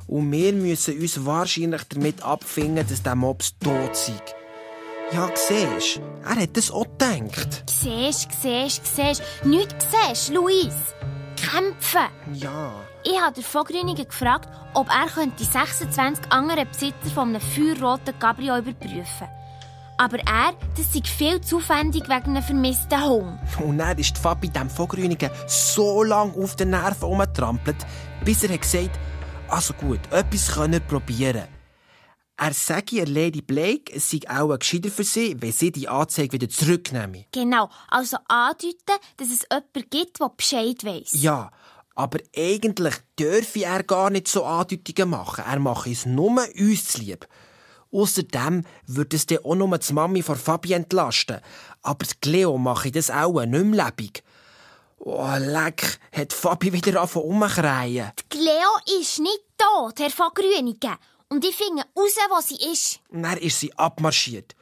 Und wir müssen uns wahrscheinlich damit abfinden, dass der Mops tot sei. Ja, siehst du, er hat das auch gedacht. Siehst. Nichts siehst, Luis. Kämpfen. Ja. Ich habe den Vorgrünigen gefragt, ob er die 26 anderen Besitzer von einem feuerroten Cabrio überprüfen könnte. Aber das sei viel zu aufwendig wegen einem vermissten Hund. Und dann ist Fabi dem Vorgrünigen so lange auf den Nerven rumgetrampelt, bis er gesagt hat, also gut, etwas können wir probieren. Er sage ihr Lady Blake, es sei auch gescheiter für sie, wenn sie die Anzeige wieder zurücknehme. Genau, also andeuten, dass es jemanden gibt, der Bescheid weiss. Ja, aber eigentlich dürfe er gar nicht so Andeutungen machen. Er mache es nur uns zuliebe. Außerdem würde es dann auch nur die Mami von Fabi entlasten. Aber die Cleo mache das auch nicht mehr lebendig. Oh, leck, hat Fabi wieder angefangen rumzukreien. Die Cleo ist nicht tot, Herr von Grünigen. Und ich finde raus, wo sie ist. Dann ist sie abmarschiert.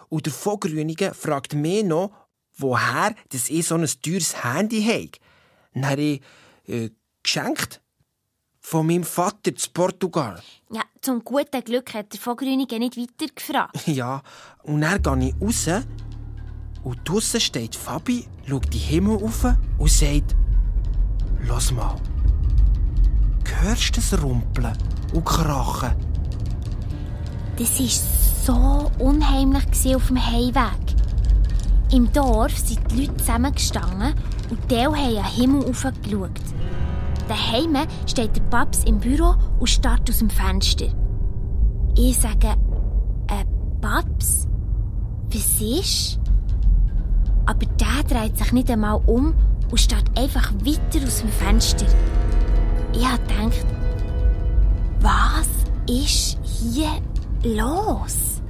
Und der von Grünigen fragt mich noch, woher dass ich so ein teures Handy habe. Dann habe ich geschenkt. Von meinem Vater zu Portugal. Ja, zum guten Glück hat der von Grünigen nicht weiter gefragt. Ja, und dann gehe ich raus. Und draussen steht Fabi, schaut die Himmel auf und sagt, «Lass mal, hörst du das Rumpeln und Krachen?» Das war so unheimlich auf dem Heimweg. Im Dorf sind die Leute zusammengestanden und die haben an den Himmel hochgeschaut. Daheim steht der Paps im Büro und starrt aus dem Fenster. Ich sage, Paps, was ist? Aber der dreht sich nicht einmal um und starrt einfach weiter aus dem Fenster. Ich habe gedacht, was ist hier los?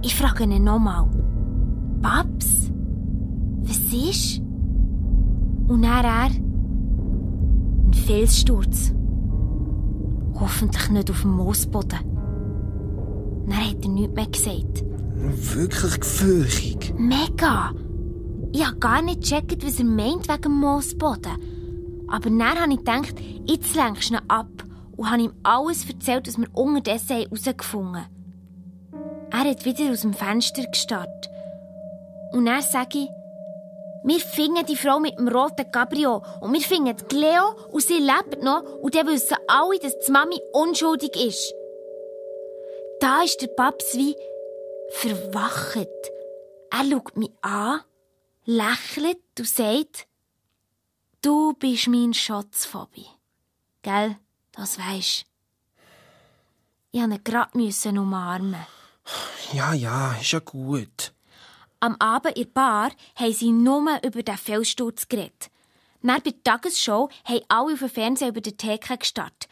Ich frage ihn nochmal. Paps, was ist? Und dann ein Felssturz. Hoffentlich nicht auf dem Moosboden. Dann hat er nichts mehr gesagt. Wirklich gefürchtig. Mega! Ich habe gar nicht gecheckt, was er meint wegen dem Moosboden. Aber dann habe ich gedacht, jetzt lenkst du ihn ab und habe ihm alles erzählt, was wir unterdessen herausgefunden haben. Er hat wieder aus dem Fenster gestarrt. Und dann sage ich, Wir finden die Frau mit dem roten Cabrio und wir finden Cleo und sie lebt noch und dann wissen alle, dass die Mami unschuldig ist. Da ist der Paps wie verwacht. Er schaut mich an, lächelt und sagt, «Du bist mein Schatz, Fabi. Gell, das weisst. Ich musste ihn gerade umarmen.» Ja, ist ja gut. Am Abend in der Bar haben sie nur über den Felssturz geredet. Nach bei der Tagesshow haben alle auf dem Fernseher über die Theke gestarrt.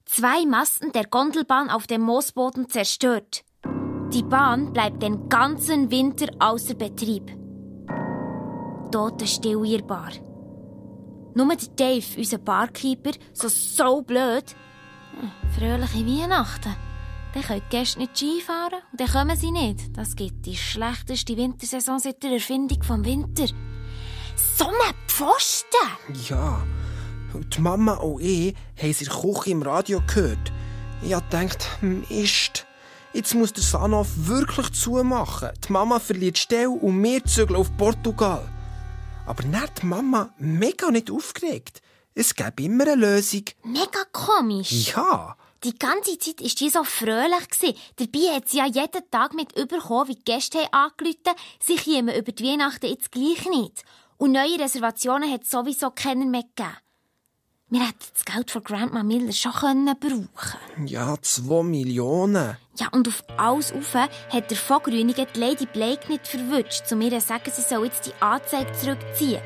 2 Masten der Gondelbahn auf dem Moosboden zerstört. Die Bahn bleibt den ganzen Winter außer Betrieb. Totenstill in der Bar. Nur der Dave, unser Barkeeper, so blöd. Fröhliche Weihnachten. Dann können die Gäste nicht Skifahren und dann kommen sie nicht. Das gibt die schlechteste Wintersaison seit der Erfindung des Winter. So ein Pfosten! Ja, und die Mama und ich haben sie in der Küche im Radio gehört. Ich habe gedacht, Mist, jetzt muss der Sanhof wirklich zumachen. Die Mama verliert die Stelle und wir zügeln auf Portugal. Aber dann hat die Mama mega nicht aufgeregt. Es gäbe immer eine Lösung. Mega komisch. Ja. Die ganze Zeit war die so fröhlich. Dabei hat sie ja jeden Tag mit überkommen, wie die Gäste angerufen haben, sie kämen über die Weihnachten jetzt gleich nicht. Und neue Reservationen hat es sowieso keinen mehr gegeben. Wir hätten das Geld von Grandma Miller schon brauchen. Ja, 2 Millionen. Ja, und auf alles rauf hat der Vogrünigen die Lady Blake nicht verwünscht, zu mir zu sagen, sie soll jetzt die Anzeige zurückziehen.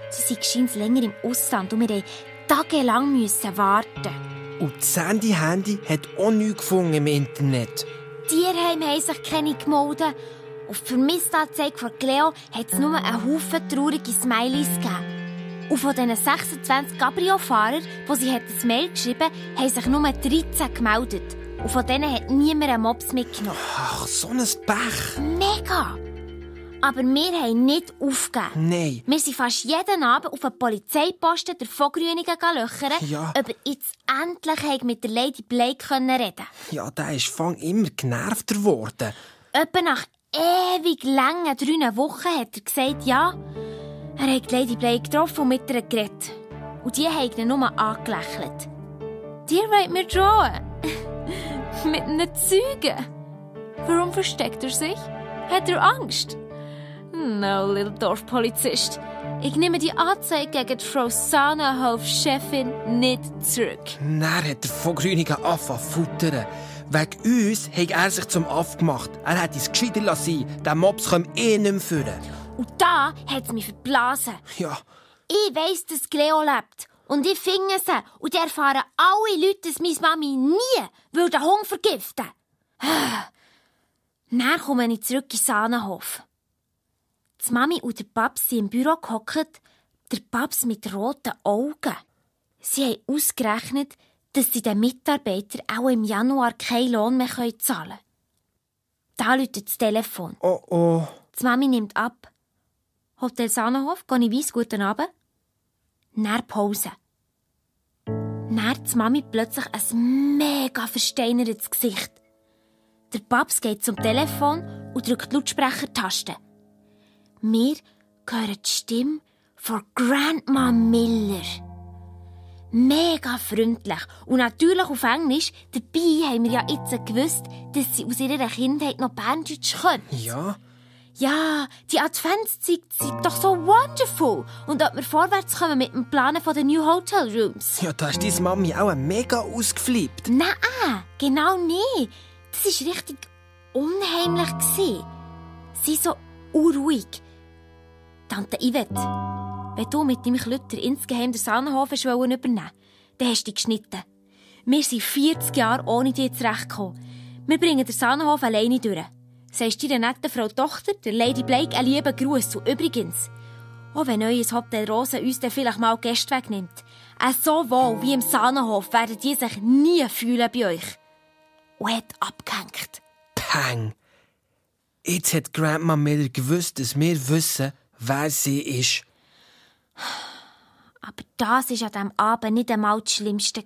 Sie sei scheint länger im Ausland und wir mussten tagelang warten. Und das Handy hat auch nichts gefunden im Internet. Die Tierheime haben sich keine gemeldet. Auf die Vermisstanzeige von Cleo hat es nur einen Haufen traurige Smileys gegeben. Und von diesen 26 Cabrio-Fahrern, die sie ein Mail geschrieben haben, haben sich nur 13 gemeldet. Und von denen hat niemand einen Mops mitgenommen. Ach, so ein Pech. Mega! Aber wir haben nicht aufgegeben. Nein. Wir sind fast jeden Abend auf einen Polizeiposten der Vogrünigen löchern, ja. ob er jetzt endlich mit der Lady Blake reden konnte. Ja, der ist immer genervter geworden. Etwa nach ewig langen 3 Wochen hat er gesagt, ja, er hat Lady Blake getroffen und mit ihr geredet. Und die haben ihn nur angelächelt. «Die wollt mir drohen. Mit einem Zeugen. Warum versteckt er sich? Hat er Angst?» «No, little Dorfpolizist. Ich nehme die Anzeige gegen die Frau Sanhof-Chefin nicht zurück.» Dann hat der Vogrünigen angefangen zu futtern. Wegen uns hat er sich zum Aff gemacht. Er hätte es gescheiter lassen. Der Mops kommt nicht mehr führen. Und da hat es mich verblasen. Ja. Ich weiss, dass Cleo lebt. Und ich finde sie. Und da erfahren alle Leute, dass meine Mami nie den Hund vergiften würde. Dann komme ich zurück in Sanhof. Die Mami und der Paps sind im Büro gehockt, der Paps mit roten Augen. Sie haben ausgerechnet, dass sie den Mitarbeitern auch im Januar keinen Lohn mehr zahlen können. Da läutet das Telefon. Oh. Die Mami nimmt ab. Hotel Sanhof, gehe ich guten Abend. Dann Pause. Dann die Mami plötzlich ein mega versteinertes Gesicht. Der Paps geht zum Telefon und drückt die Lautsprechertaste. Wir hören die Stimme von Grandma Miller. Mega freundlich. Und natürlich auf Englisch. Dabei haben wir ja jetzt gewusst, dass sie aus ihrer Kindheit noch Berndeutsch können. Ja? Ja, die Adventszeit sind doch so wonderful. Und ob wir vorwärts kommen mit dem Planen der New Hotel Rooms. Ja, da ist deine Mami auch mega ausgeflippt. Nein, genau nicht. Das war richtig unheimlich. Sie so unruhig. Tante Yvette, wenn du mit deinem Klütter insgeheim den Sanhof übernehmen wolltest, dann hast du dich geschnitten. Wir sind 40 Jahre ohne dich zurechtgekommen. Wir bringen den Sanhof alleine durch. Sagst deiner netten Frau Tochter, der Lady Blake, einen lieben Gruß. Und übrigens, auch wenn euer Hotel Rosen uns dann vielleicht mal Gäste wegnimmt, so wohl wie im Sanhof werden die sich nie fühlen bei euch. Und hat abgehängt. Peng! Jetzt hat Grandma Miller gewusst, dass wir wissen, wer sie ist. Aber das war an diesem Abend nicht einmal das Schlimmste.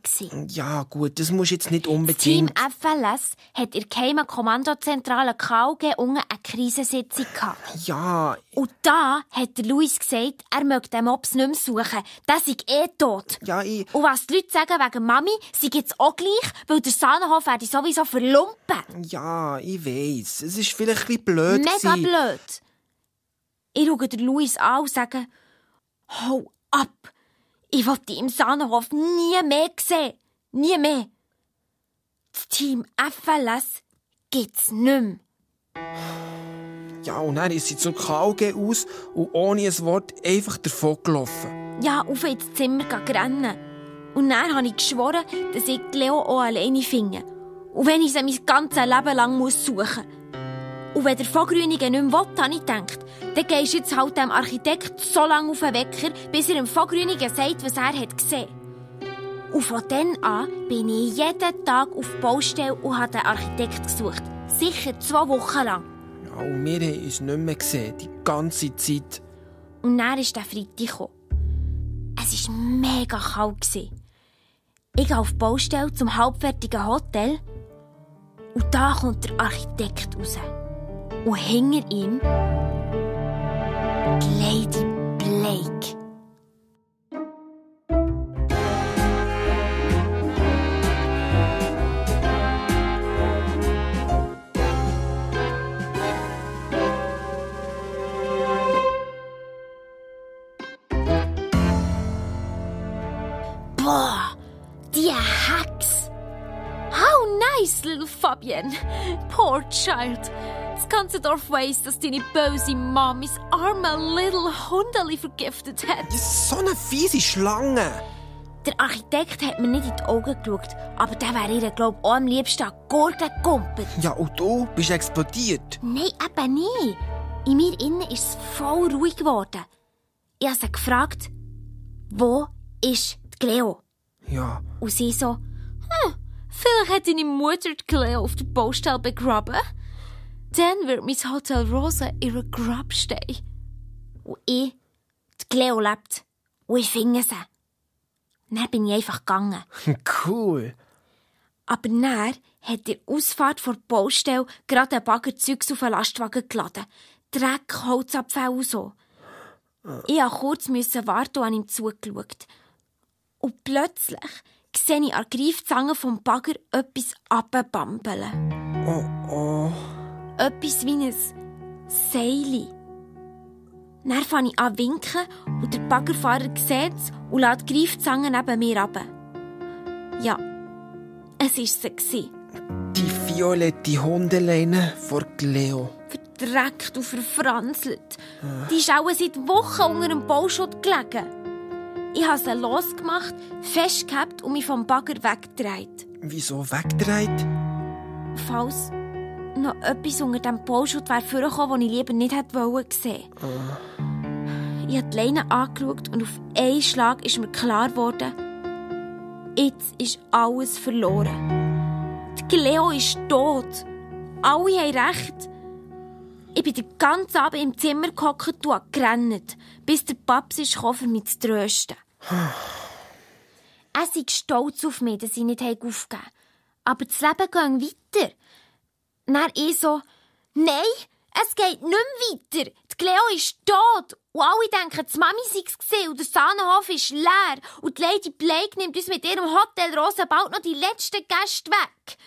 Ja, gut, das musst du jetzt nicht Das Team unbedingt... FLS hat in der geheimen Kommandozentrale KUG unten eine Krisensitzung gehabt. Ja, Und da hat der Luis gesagt, er möchte den Mops nicht mehr suchen. Der sei tot. ja, Und was die Leute sagen wegen Mami, sei jetzt auch gleich, weil der Sahnenhof werde sowieso verlumpen. ja, ich weiss. Es ist vielleicht ein bisschen blöd Mega gewesen. blöd. Ich schaue den Luis an und sage, hau ab. Ich will dich im Sahnenhof nie mehr sehen. Nie mehr. Das Team FLS gibt's nicht mehr. Ja, und dann ist sie zum KUG aus und ohne ein Wort einfach davon gelaufen. Ja, auf ins Zimmer rennen. Und dann habe ich geschworen, dass ich Leo auch alleine finde. Und wenn ich sie mein ganzes Leben lang suchen muss. Und wenn der Vogrünigen nicht mehr will, habe ich gedacht, dann gehst du jetzt halt dem Architekt so lange auf den Wecker, bis er dem Vogrünigen sagt, was er hat gesehen. Und von dann an bin ich jeden Tag auf die Baustelle und habe den Architekt gesucht. Sicher 2 Wochen lang. Ja, und wir haben uns nicht mehr gesehen, die ganze Zeit. Und dann ist der Freitag gekommen. Es war mega kalt. Ich gehe auf die Baustelle zum halbfertigen Hotel. Und da kommt der Architekt raus. Und hinter ihm die Lady Blake. Boah, die Hex! How nice, little Fabienne. Poor child. Das ganze Dorf weiss, dass deine böse Mami das arme little Hundeli vergiftet hat. Das ist so eine fiese Schlange. Der Architekt hat mir nicht in die Augen geschaut, aber der wäre ihr, glaub ich, auch am liebsten an die Gurgel gekumpelt. Ja, und du bist explodiert. Nein, eben nicht. In mir innen ist es voll ruhig geworden. Ich habe sie gefragt, wo ist die Cleo? Ja, Und sie so, vielleicht hat deine Mutter die Cleo auf der Baustelle begraben. Dann wird mein Hotel Rosa ihre Grabstelle. Und ich, die Cleo lebt. Und ich finde sie. Dann bin ich einfach gegangen. cool. Aber dann hat die Ausfahrt vor der Baustelle gerade ein Bagger Zeugs auf einen Lastwagen geladen. Dreck, Holzabfälle und so. Ich musste kurz warten und habe ihm zugeschaut. Und plötzlich sehe ich an der Greifzange vom Bagger etwas runterbambeln. Oh. Etwas wie ein Seil. Dann fange ich an zu winken und der Baggerfahrer sieht es und lässt die Greifzange neben mir runter. Ja, es war sie. Die violette Hundeleine vor Cleo. Verdreckt und verfranzelt. Die ist auch seit Wochen unter dem Bauschutt gelegen. Ich habe sie losgemacht, festgehabt und mich vom Bagger weggedreht. Wieso weggedreht? Falls noch etwas unter dem Bauschutt wäre vorgekommen, das ich lieber nicht hätte sehen wollen. Ich habe die Leine angeschaut und auf einen Schlag ist mir klar geworden, jetzt ist alles verloren. Die Cleo ist tot. Alle haben recht. Ich bin den ganzen Abend im Zimmer gehockt und gerannt, bis der Paps kam, um mich zu trösten. Er sei stolz auf mich, dass ich nicht aufgegeben habe. Aber das Leben ging weiter. Dann ich so, nein, es geht nicht mehr weiter. Die Cleo ist tot. Und alle denken, die Mami sei es gewesen und der Sahnenhof ist leer. Und die Lady Blake nimmt uns mit ihrem Hotel Rosa bald noch die letzten Gäste weg.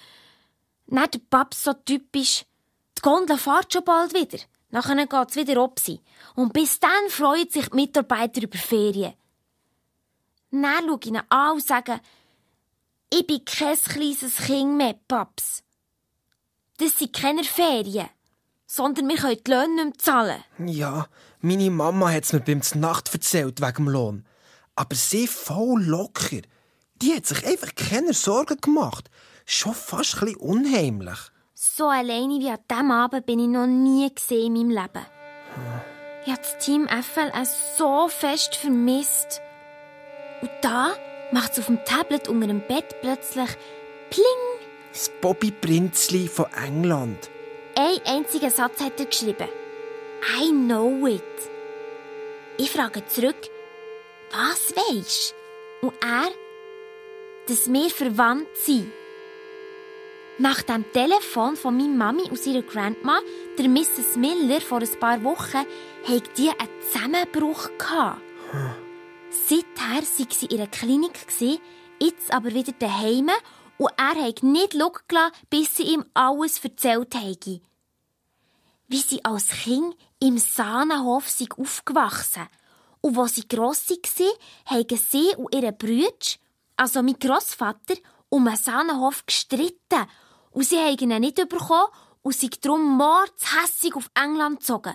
Dann der Paps so typisch, die Gondel fährt schon bald wieder. Nachher geht es wieder ab. Und bis dann freuen sich die Mitarbeiter über Ferien. Dann schaue ich ihn an und sage, ich bin kein kleines Kind mehr, Paps. Das sind keine Ferien, sondern wir können die Löhne nicht mehr zahlen. Ja, meine Mama hat es mir beim Nacht erzählt wegen dem Lohn. Aber sie voll locker. Die hat sich einfach keine Sorgen gemacht. Schon fast ein bisschen unheimlich. So alleine wie an diesem Abend bin ich noch nie gesehen in meinem Leben. Ich habe das Team FLS so fest vermisst. Und da macht es auf dem Tablet unter dem Bett plötzlich Pling. Das Bobby Prinzli von England. Ein einziger Satz hat er geschrieben. I know it. Ich frage zurück, Was weisst? Und er, dass wir verwandt sind. Nach dem Telefon von meiner Mami und ihrer Grandma, der Mrs. Miller, vor ein paar Wochen, hatte die einen Zusammenbruch gehabt. Seither sei sie in einer Klinik, jetzt aber wieder daheim und er hat nicht schauen, bis sie ihm alles erzählt habe. Wie sie als Kind im Sahnenhof aufgewachsen. Und als sie gross waren, haben sie und ihre Brüder, also mein Grossvater, um den Sahnenhof gestritten. Und sie haben ihn nicht bekommen und sind darum mordshässig auf England gezogen.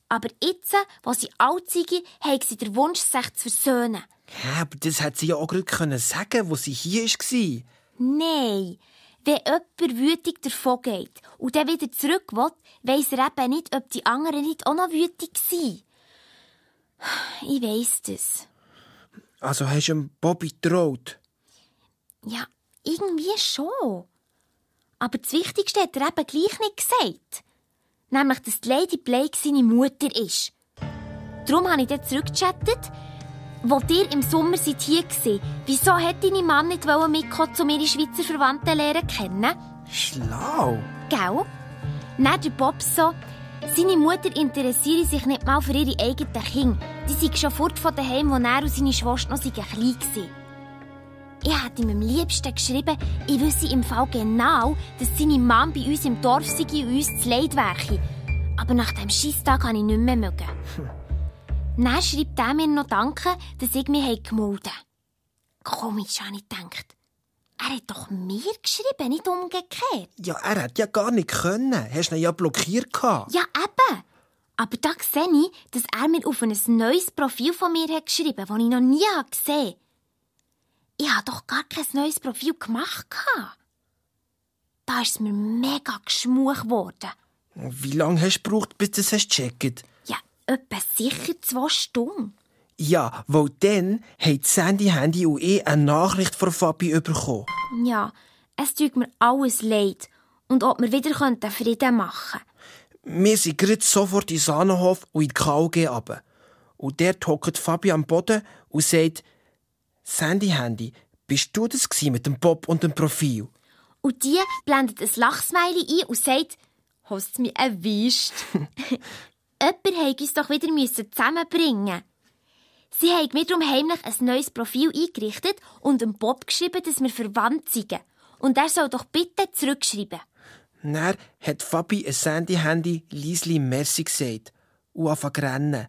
Aber jetzt, als sie alt sind, haben sie den Wunsch, sich zu versöhnen. Ja, aber das hätte sie ja auch gerade sagen können, als sie hier war. Nein. Wenn jemand wütig davon geht und dann wieder zurück will, weiss er eben nicht, ob die anderen nicht auch noch wütig sind. Ich weiss das. Also hast du dem Bobby getraut? Ja, irgendwie schon. Aber das Wichtigste hat er eben gleich nicht gesagt. Nämlich, dass die Lady Blake seine Mutter ist. Darum habe ich dann zurückgechattet, wo ihr im Sommer seid hier war. Wieso hat deine Mann nicht mitkommen, um ihre Schweizer Verwandten lernen kennen? Schlau. Gell? Dann der Bob so, seine Mutter interessiere sich nicht mal für ihre eigenen Kinder. Die sind schon fort von daheim, wo er und seine Schwester noch klein waren. Ich hätte ihm am liebsten geschrieben, ich wüsste im Fall genau, dass seine Mann bei uns im Dorf sei und uns zu Leid wäre. Aber nach dem Scheisstag kann ich nicht mehr mögen. Dann schreibt er mir noch Danke, dass ich mich gemolden habe. Komisch, habe ich gedacht. Er hat doch mir geschrieben, nicht umgekehrt. Ja, er hätte ja gar nicht können. Hast du ihn ja blockiert gehabt. Ja, eben. Aber da sehe ich, dass er mir auf ein neues Profil von mir hat geschrieben hat, das ich noch nie gesehen habe. Ich habe doch gar kein neues Profil gemacht. Da ist es mir mega geschmuch geworden. Wie lange hast du gebraucht, bis du das gecheckt? Ja, etwa sicher 2 Stunden. Ja, weil dann haben Sandy Handy und ich eine Nachricht von Fabi bekommen. Ja, es tut mir alles leid. Und ob wir wieder Frieden machen könnten. Wir sind gerade sofort in den Sahnenhof und in die KG runter. Und dort hockt Fabi am Boden und sagt, Sandy Handy, bist du das mit dem Bob und dem Profil? Und die blendet ein Lachsmiley ein und sagt, hast du mich erwischt? Jemand musste uns doch wieder zusammenbringen. Sie haben mir darum heimlich ein neues Profil eingerichtet und dem Bob geschrieben, dass wir verwandt sind. Und er soll doch bitte zurückschreiben. Dann hat Fabi ein Sandy-Handy leisli Merci gesagt und angefangen zu rennen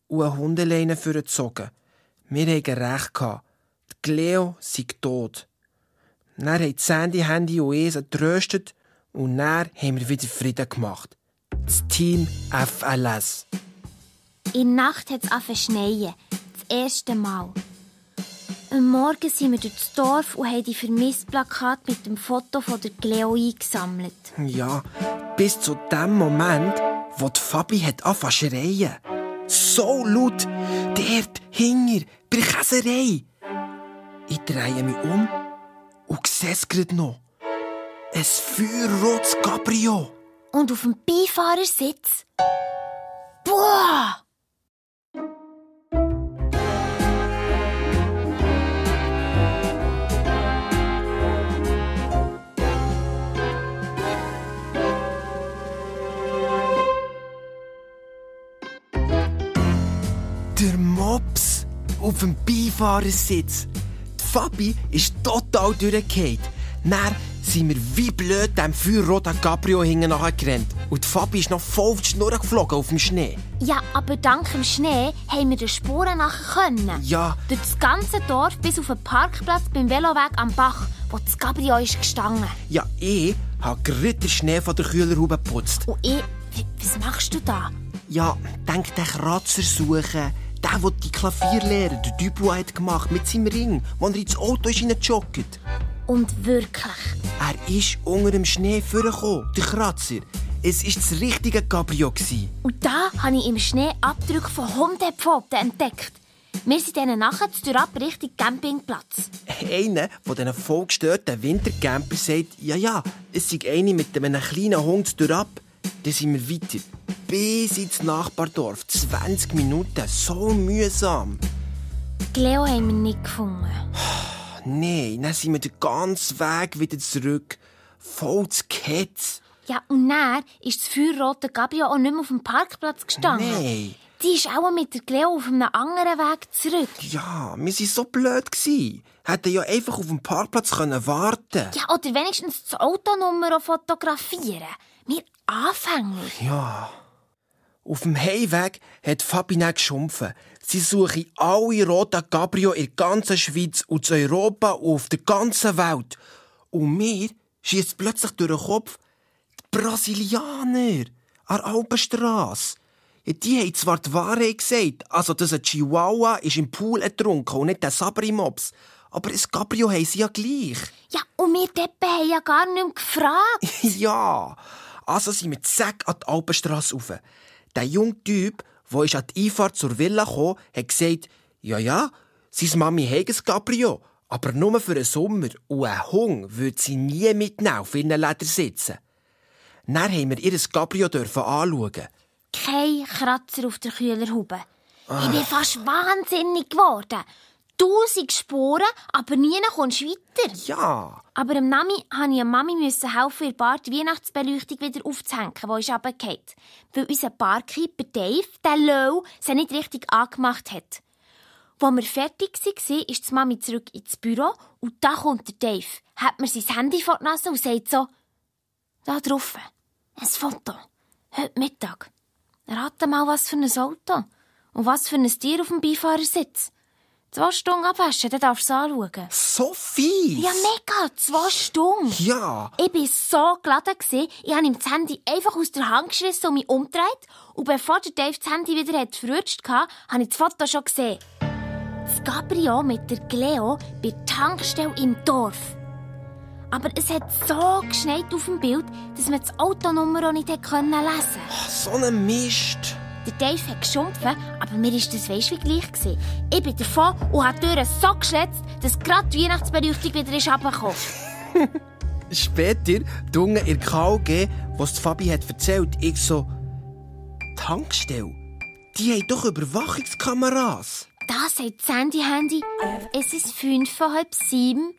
und eine Hundeleine vorgezogen. Wir hatten recht gehabt. Die Cleo sei tot. Dann haben Sandy-Handy und ich sie getröstet und dann haben wir wieder Frieden gemacht. Das Team FLS. In der Nacht hat es angefangen zu schneien. Das erste Mal. Am Morgen sind wir durch das Dorf und haben die Vermisst-Plakate mit dem Foto von der Cleo eingesammelt. Ja, bis zu dem Moment, wo die Fabi angefangen zu schreien. So laut, dort, hinger, bei der Käserei. Ich drehe mich um und sehe es gerade noch. Ein feuerrotes Cabrio. Und auf dem Beifahrersitz. Boah! Der Mops auf dem Beifahrersitz. Die Fabi ist total durchgefallen. Dann sind wir wie blöd dem feuerroten Cabrio hinten nachgerannt. Und die Fabi ist noch voll auf die Schnur geflogen auf dem Schnee. Ja, aber dank dem Schnee haben wir den Spuren nachher können. Ja. Durch das ganze Dorf bis auf den Parkplatz beim Veloweg am Bach, wo das Cabrio ist gestanden. Ja, ich habe gerade den Schnee von der Kühlerhaube geputzt. Und ich... Was machst du da? Ja, denk den Kratzer suchen. Der die Klavierlehrer, der Dubois, hat gemacht mit seinem Ring, wo er ins Auto hineingejoggt. Und wirklich? Er ist unter dem Schnee vorgekommen, der Kratzer. Es war das richtige Cabrio. Und da habe ich im Schnee Abdrücke von Hundepfoten entdeckt. Wir sind dann nachher ab Richtung Campingplatz. Einer von diesen vollgestörten Wintercampern sagt, ja, es sei eine mit einem kleinen Hund ab. Dann sind wir weiter. Bis ins Nachbardorf. 20 Minuten. So mühsam. Cleo haben wir nicht gefunden. Nein, dann sind wir den ganzen Weg wieder zurück. Voll zu Ketz. Ja, und dann ist das feuerrote Gabi auch nicht mehr auf dem Parkplatz gestanden. Nein. Die ist auch mit der Cleo auf einem anderen Weg zurück. Ja, wir waren so blöd. Hätten ja einfach auf dem Parkplatz warten können. Ja, oder wenigstens das Autonummer fotografieren. Wir Anfänger. Ja. Auf dem Heimweg hat Fabi dann geschumpfen. Sie suche alle roten Cabrio in der ganzen Schweiz und in Europa und auf der ganzen Welt. Und mir schiesst plötzlich durch den Kopf die Brasilianer an der Alpenstrasse. Ja, die haben zwar die Wahrheit gesagt, also dass ein Chihuahua ist im Pool ertrunken und nicht der Sabri-Mops. Aber ein Cabrio haben sie ja gleich. Ja, und wir Deppen haben ja gar nicht mehr gefragt. Ja, also sind wir zack an die Alpenstrasse rauf. Der junge Typ, der an die Einfahrt zur Villa kam, hat gesagt, ja, seine Mami hat ein Cabrio, aber nur für den Sommer. Und einen Hund würde sie nie mitnehmen auf ihren Ledersitzen. Dann haben wir ihr Cabrio anschauen. Kein Kratzer auf der Kühlerhaube. Ich bin fast wahnsinnig geworden. 1000 Spuren, aber nie kommst du weiter. Ja. Aber dem Nami musste ich Mami helfen, ihr Bar die Weihnachtsbeleuchtung wieder aufzuhängen, die ist runtergefallen. Weil unser Barkeeper Dave, der Lau, sie nicht richtig angemacht hat. Als wir fertig waren, ist die Mami zurück ins Büro und da kommt der Dave, hat mir sein Handy vor die Nase und sagt so, da drauf, ein Foto, heute Mittag. Rate mal, was für ein Auto und was für ein Tier auf dem Beifahrersitz. 2 Stunden abwaschen, dann darfst du es anschauen. So fies! Ja, mega, 2 Stunden. Ja. Ich war so geladen. Ich habe ihm das Handy einfach aus der Hand geschissen und mich umgedreht. Und bevor der Dave das Handy wieder verrutscht hatte, habe ich das Foto schon gesehen. Das Cabrio mit der Cleo bei der Tankstelle im Dorf. Aber es hat so geschneit auf dem Bild, dass man das Autonummer auch nicht lesen konnte. So ein Mist. Der Dave hat geschumpft, aber mir war das weisst wie gleich. Ich bin davon und habe die Türen so geschletzt, dass gerade die Weihnachtsbeleuchtung wieder runtergekommen ist. Später, unten in der KG, was Fabi hat erzählt, ich so, Tankstelle, die haben doch Überwachungskameras. Da sagt das Handy, es ist 6:55.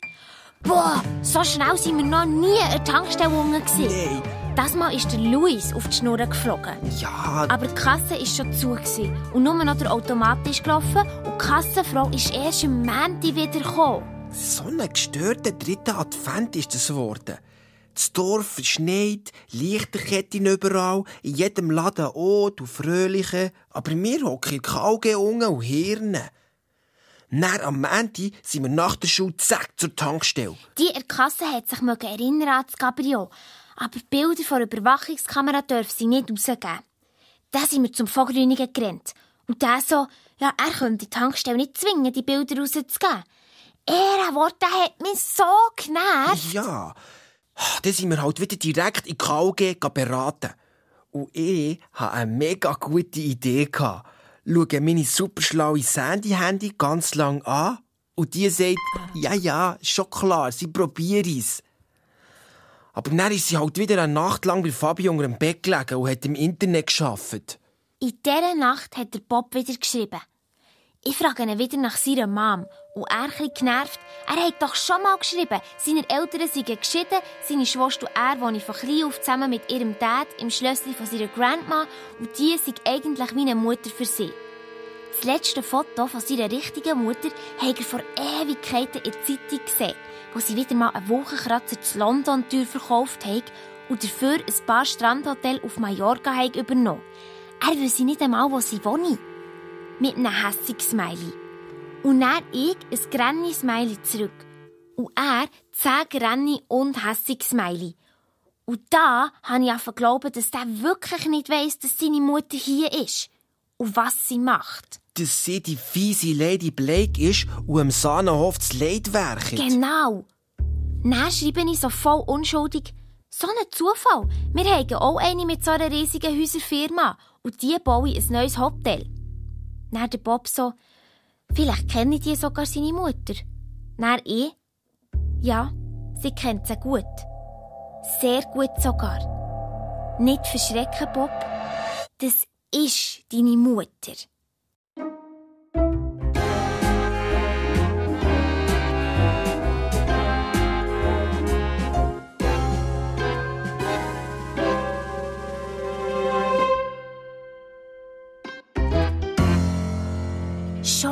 Boah, so schnell sind wir noch nie an der Tankstelle unten gewesen. Nein. Das Mal ist der Luis auf die Schnur geflogen. Ja. Aber die Kasse war schon zu und nur noch der Automat ist gelaufen und die Kassenfrau ist erst am Montag wieder gekommen. So ein gestörter 3. Advent ist es geworden. Das Dorf verschneit, Lichterketten überall, in jedem Laden auch, du Fröhliche. Aber wir hocken in KG unten und Hirne. Dann am Montag sind wir nach der Schule zack zur Tankstelle. Die in der Kasse hat sich erinnern an das Cabrio. Aber die Bilder von der Überwachungskamera dürfen sie nicht rausgeben. Dann sind wir zum Vorgrünigen gerannt. Und der so, ja, er könnte die Tankstelle nicht zwingen, die Bilder rauszugeben. Ehrenwort, der hat mich so genervt. Ja, dann sind wir halt wieder direkt in KG beraten. Und ich hatte eine mega gute Idee. Schaue meine superschlaue Sandy-Handy ganz lang an und die sagt, ja, schon klar, sie probiert es. Aber dann ist sie halt wieder eine Nacht lang bei Fabi unter dem Bett gelegen und hat im Internet gearbeitet. In dieser Nacht hat der Bob wieder geschrieben. Ich frage ihn wieder nach seiner Mom. Und er ein bisschen genervt. Er hat doch schon mal geschrieben, seine Eltern seien geschieden, seine Schwester und er wohnen von klein auf zusammen mit ihrem Dad im Schlössli von seiner Grandma und die sei eigentlich wie eine Mutter für sie. Das letzte Foto von seiner richtigen Mutter hat er vor Ewigkeiten in der Zeitung gesehen, wo sie wieder mal einen Wochenkratzer zu London teuer verkauft hat und dafür ein paar Strandhotels auf Mallorca hat übernommen. Er wüsste nicht einmal, wo sie wohnen. Mit einem hässigen Smiley. Und dann ich ein Granny-Smiley zurück. Und er 10 Granny- und hässige Smiley. Und da habe ich angefangen zu glauben, dass der wirklich nicht weiss, dass seine Mutter hier ist. Und was sie macht. Dass sie die fiese Lady Blake ist und am Sahnenhof das Leid werket. Genau. Dann schreibe ich so voll unschuldig. So ein Zufall. Wir haben auch eine mit so einer riesigen Häuserfirma. Und die bauen ein neues Hotel. Dann der Bob so, vielleicht kenne die sogar seine Mutter. Dann ich, ja, sie kennt sie gut. Sehr gut sogar. Nicht verschrecken, Bob. Das ist deine Mutter.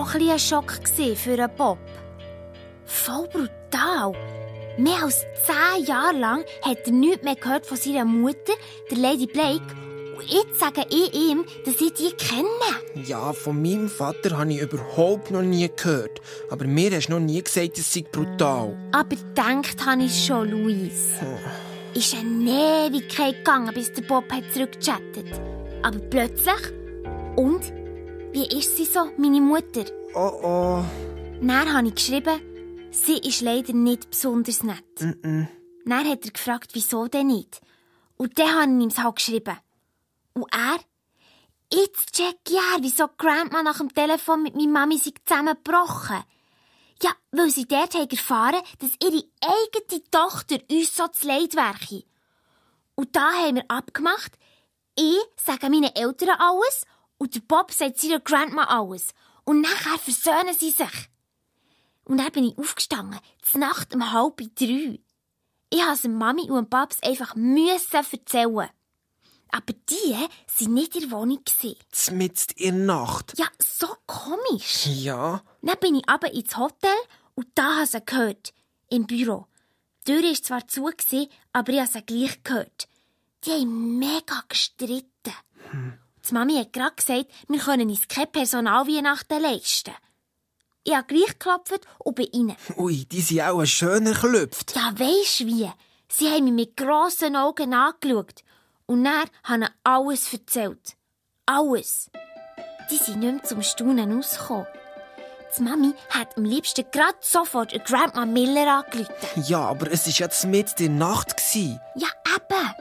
auch ein bisschen Schock für den Bob. Voll brutal. Mehr als 10 Jahre lang hat er nichts mehr gehört von seiner Mutter, der Lady Blake. Und jetzt sage ich ihm, dass ich die kenne. Ja, von meinem Vater habe ich überhaupt noch nie gehört. Aber mir hast du noch nie gesagt, es sei brutal. Aber gedacht habe ich schon, Luis. Ist eine Ewigkeit gegangen, bis der Bob hat zurückgechattet. Aber plötzlich... Und? Wie ist sie so, meine Mutter? Oh. Dann habe ich geschrieben, sie ist leider nicht besonders nett. Dann hat er gefragt, wieso denn nicht. Und dann habe ich ihm es halt geschrieben. Und er? Jetzt check ich wieso Grandma nach dem Telefon mit meiner Mami zusammengebrochen. Ja, weil sie dort erfahren, dass ihre eigene Tochter uns so zu Leid wäre. Und da haben wir abgemacht, ich sage meinen Eltern alles und der Bob sagt seiner Grandma alles. Und nachher versöhnen sie sich. Und dann bin ich aufgestanden, zur Nacht um 2:30. Ich musste Mami und Babs einfach erzählen. Aber die waren nicht in der Wohnung. Mitten in der Nacht? Ja, so komisch. Ja. Dann bin ich aber ins Hotel und da habe ich sie gehört. Im Büro. Die Tür war zwar zu, aber ich habe sie gleich gehört. Die haben mega gestritten. Die Mami hat gerade gesagt, wir können uns keine Personalweihnachten leisten. Ich habe gleich geklopft und bin rein. Ui, die sind auch schöner geklopft. Ja, weisst wie? Sie haben mich mit grossen Augen angeschaut. Und dann haben sie alles erzählt. Alles. Die sind nicht mehr zum Staunen rausgekommen. Die Mami hat am liebsten gerade sofort Grandma Miller angerufen. Ja, aber es war ja mitten in der Nacht. Ja, eben.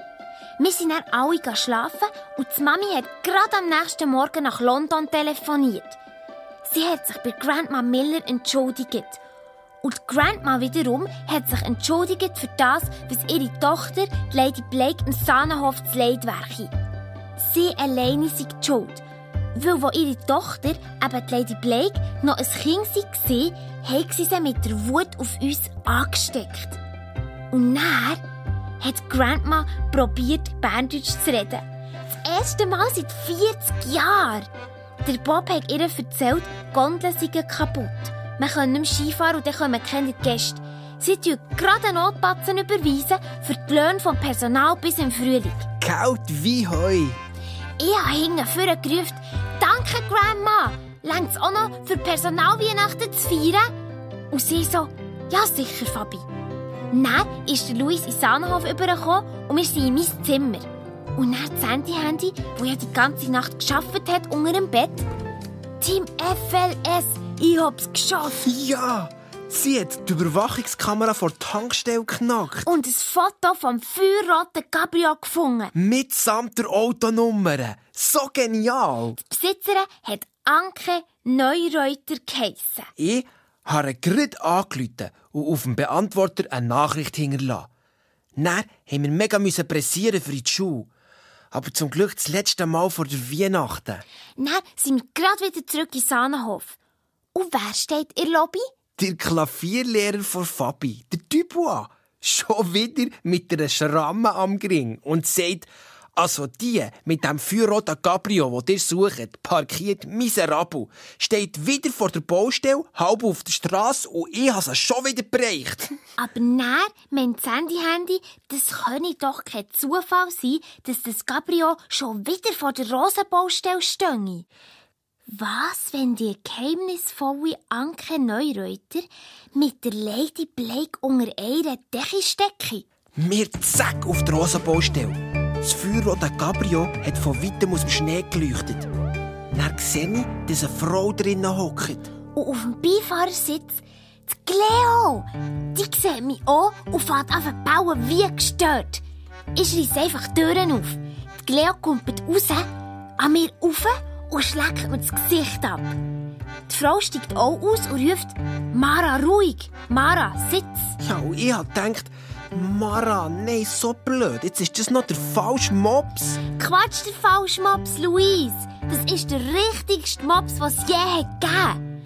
Wir sind dann alle schlafen und die Mami hat gerade am nächsten Morgen nach London telefoniert. Sie hat sich bei Grandma Miller entschuldigt. Und die Grandma wiederum hat sich entschuldigt für das, was ihre Tochter, Lady Blake, im Sahnenhof zu Leid wäre. Sie alleine sei die schuld. Weil, wo ihre Tochter, eben die Lady Blake, noch ein Kind war, haben sie mit der Wut auf uns angesteckt. Und dann hat Grandma probiert, Berndeutsch zu reden. Das erste Mal seit 40 Jahren. Der Bob hat ihr erzählt, die Gondeln seien kaputt. Man kann nicht mehr Skifahren und dann kommen keine Gäste. Sie tun gerade einen Notbatzen überweisen für die Löhne vom Personal bis im Frühling. Kalt wie Heu. Ich habe hinten vorne gerufen, «Danke, Grandma! Längt's auch noch für Personalweihnachten zu feiern?» Und sie so, «Ja, sicher, Fabi.» Dann ist der Luis in den Sahnenhof übergekommen und wir sind in mein Zimmer. Und dann das Handy, das ja die ganze Nacht gearbeitet hat, unter dem Bett. «Team FLS, ich hab's geschafft!» Ja, sie hat die Überwachungskamera vor der Tankstelle geknackt. Und ein Foto vom feuerroten Cabrio gefunden. Mitsamt der Autonummer. So genial. Die Besitzerin hat Anke Neureuter geheissen. Ich habe gerade angerufen und auf dem Beantworter eine Nachricht hinterlassen. Dann mussten wir mega pressieren für die Schule. Aber zum Glück das letzte Mal vor der Weihnachten. Dann sind wir gerade wieder zurück in Sahnenhof. Und wer steht in der Lobby? Der Klavierlehrer von Fabi, der Dubois. Schon wieder mit einer Schramme am Gring und sagt, also die mit dem feuerroten Cabrio, das ihr sucht, parkiert miserabel, steht wieder vor der Baustelle, halb auf der Straße und ich habe es schon wieder bereicht. Aber dann meint das Handy, das könne doch kein Zufall sein, dass das Cabrio schon wieder vor der Rosenbaustelle stehe. Was, wenn die geheimnisvolle Anke Neureuter mit der Lady Blake unter einer Decke stecke? Wir zack auf die Rosenbaustelle. Das feuerrote Cabrio hat von weitem aus dem Schnee geleuchtet. Dann sehe ich, dass eine Frau drinnen hockt. Und auf dem Beifahrersitz die Cleo. Die sieht mich an und fährt an zu bauen wie gestört. Ich schreisse einfach die Türen auf. Die Cleo kommt raus, an mir rauf und schlägt mir das Gesicht ab. Die Frau steigt auch aus und ruft, «Mara, ruhig! Mara, sitz!» Ja, und ich habe gedacht, Mara, nein, so blöd. Jetzt ist das noch der falsche Mops. Quatsch, der falsche Mops, Luis. Das ist der richtigste Mops, was es je hat gegeben.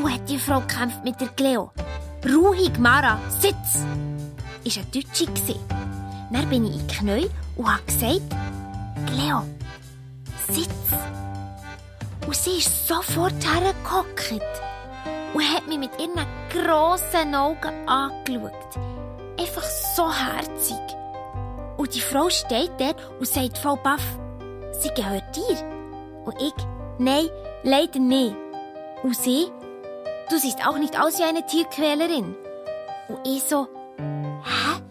Hat die Frau gekämpft mit der Cleo. «Ruhig, Mara, sitz!» Das war eine Deutsche. Dann bin ich in die Knie und habe gesagt, «Cleo, sitz!» Und sie ist sofort hergehockt und hat mich mit ihren grossen Augen angeschaut. Einfach so herzig. Und die Frau steht dort und sagt voll baff, sie gehört dir. Und ich, nein, leider nicht. Und sie, du siehst auch nicht aus wie eine Tierquälerin. Und ich so, hä?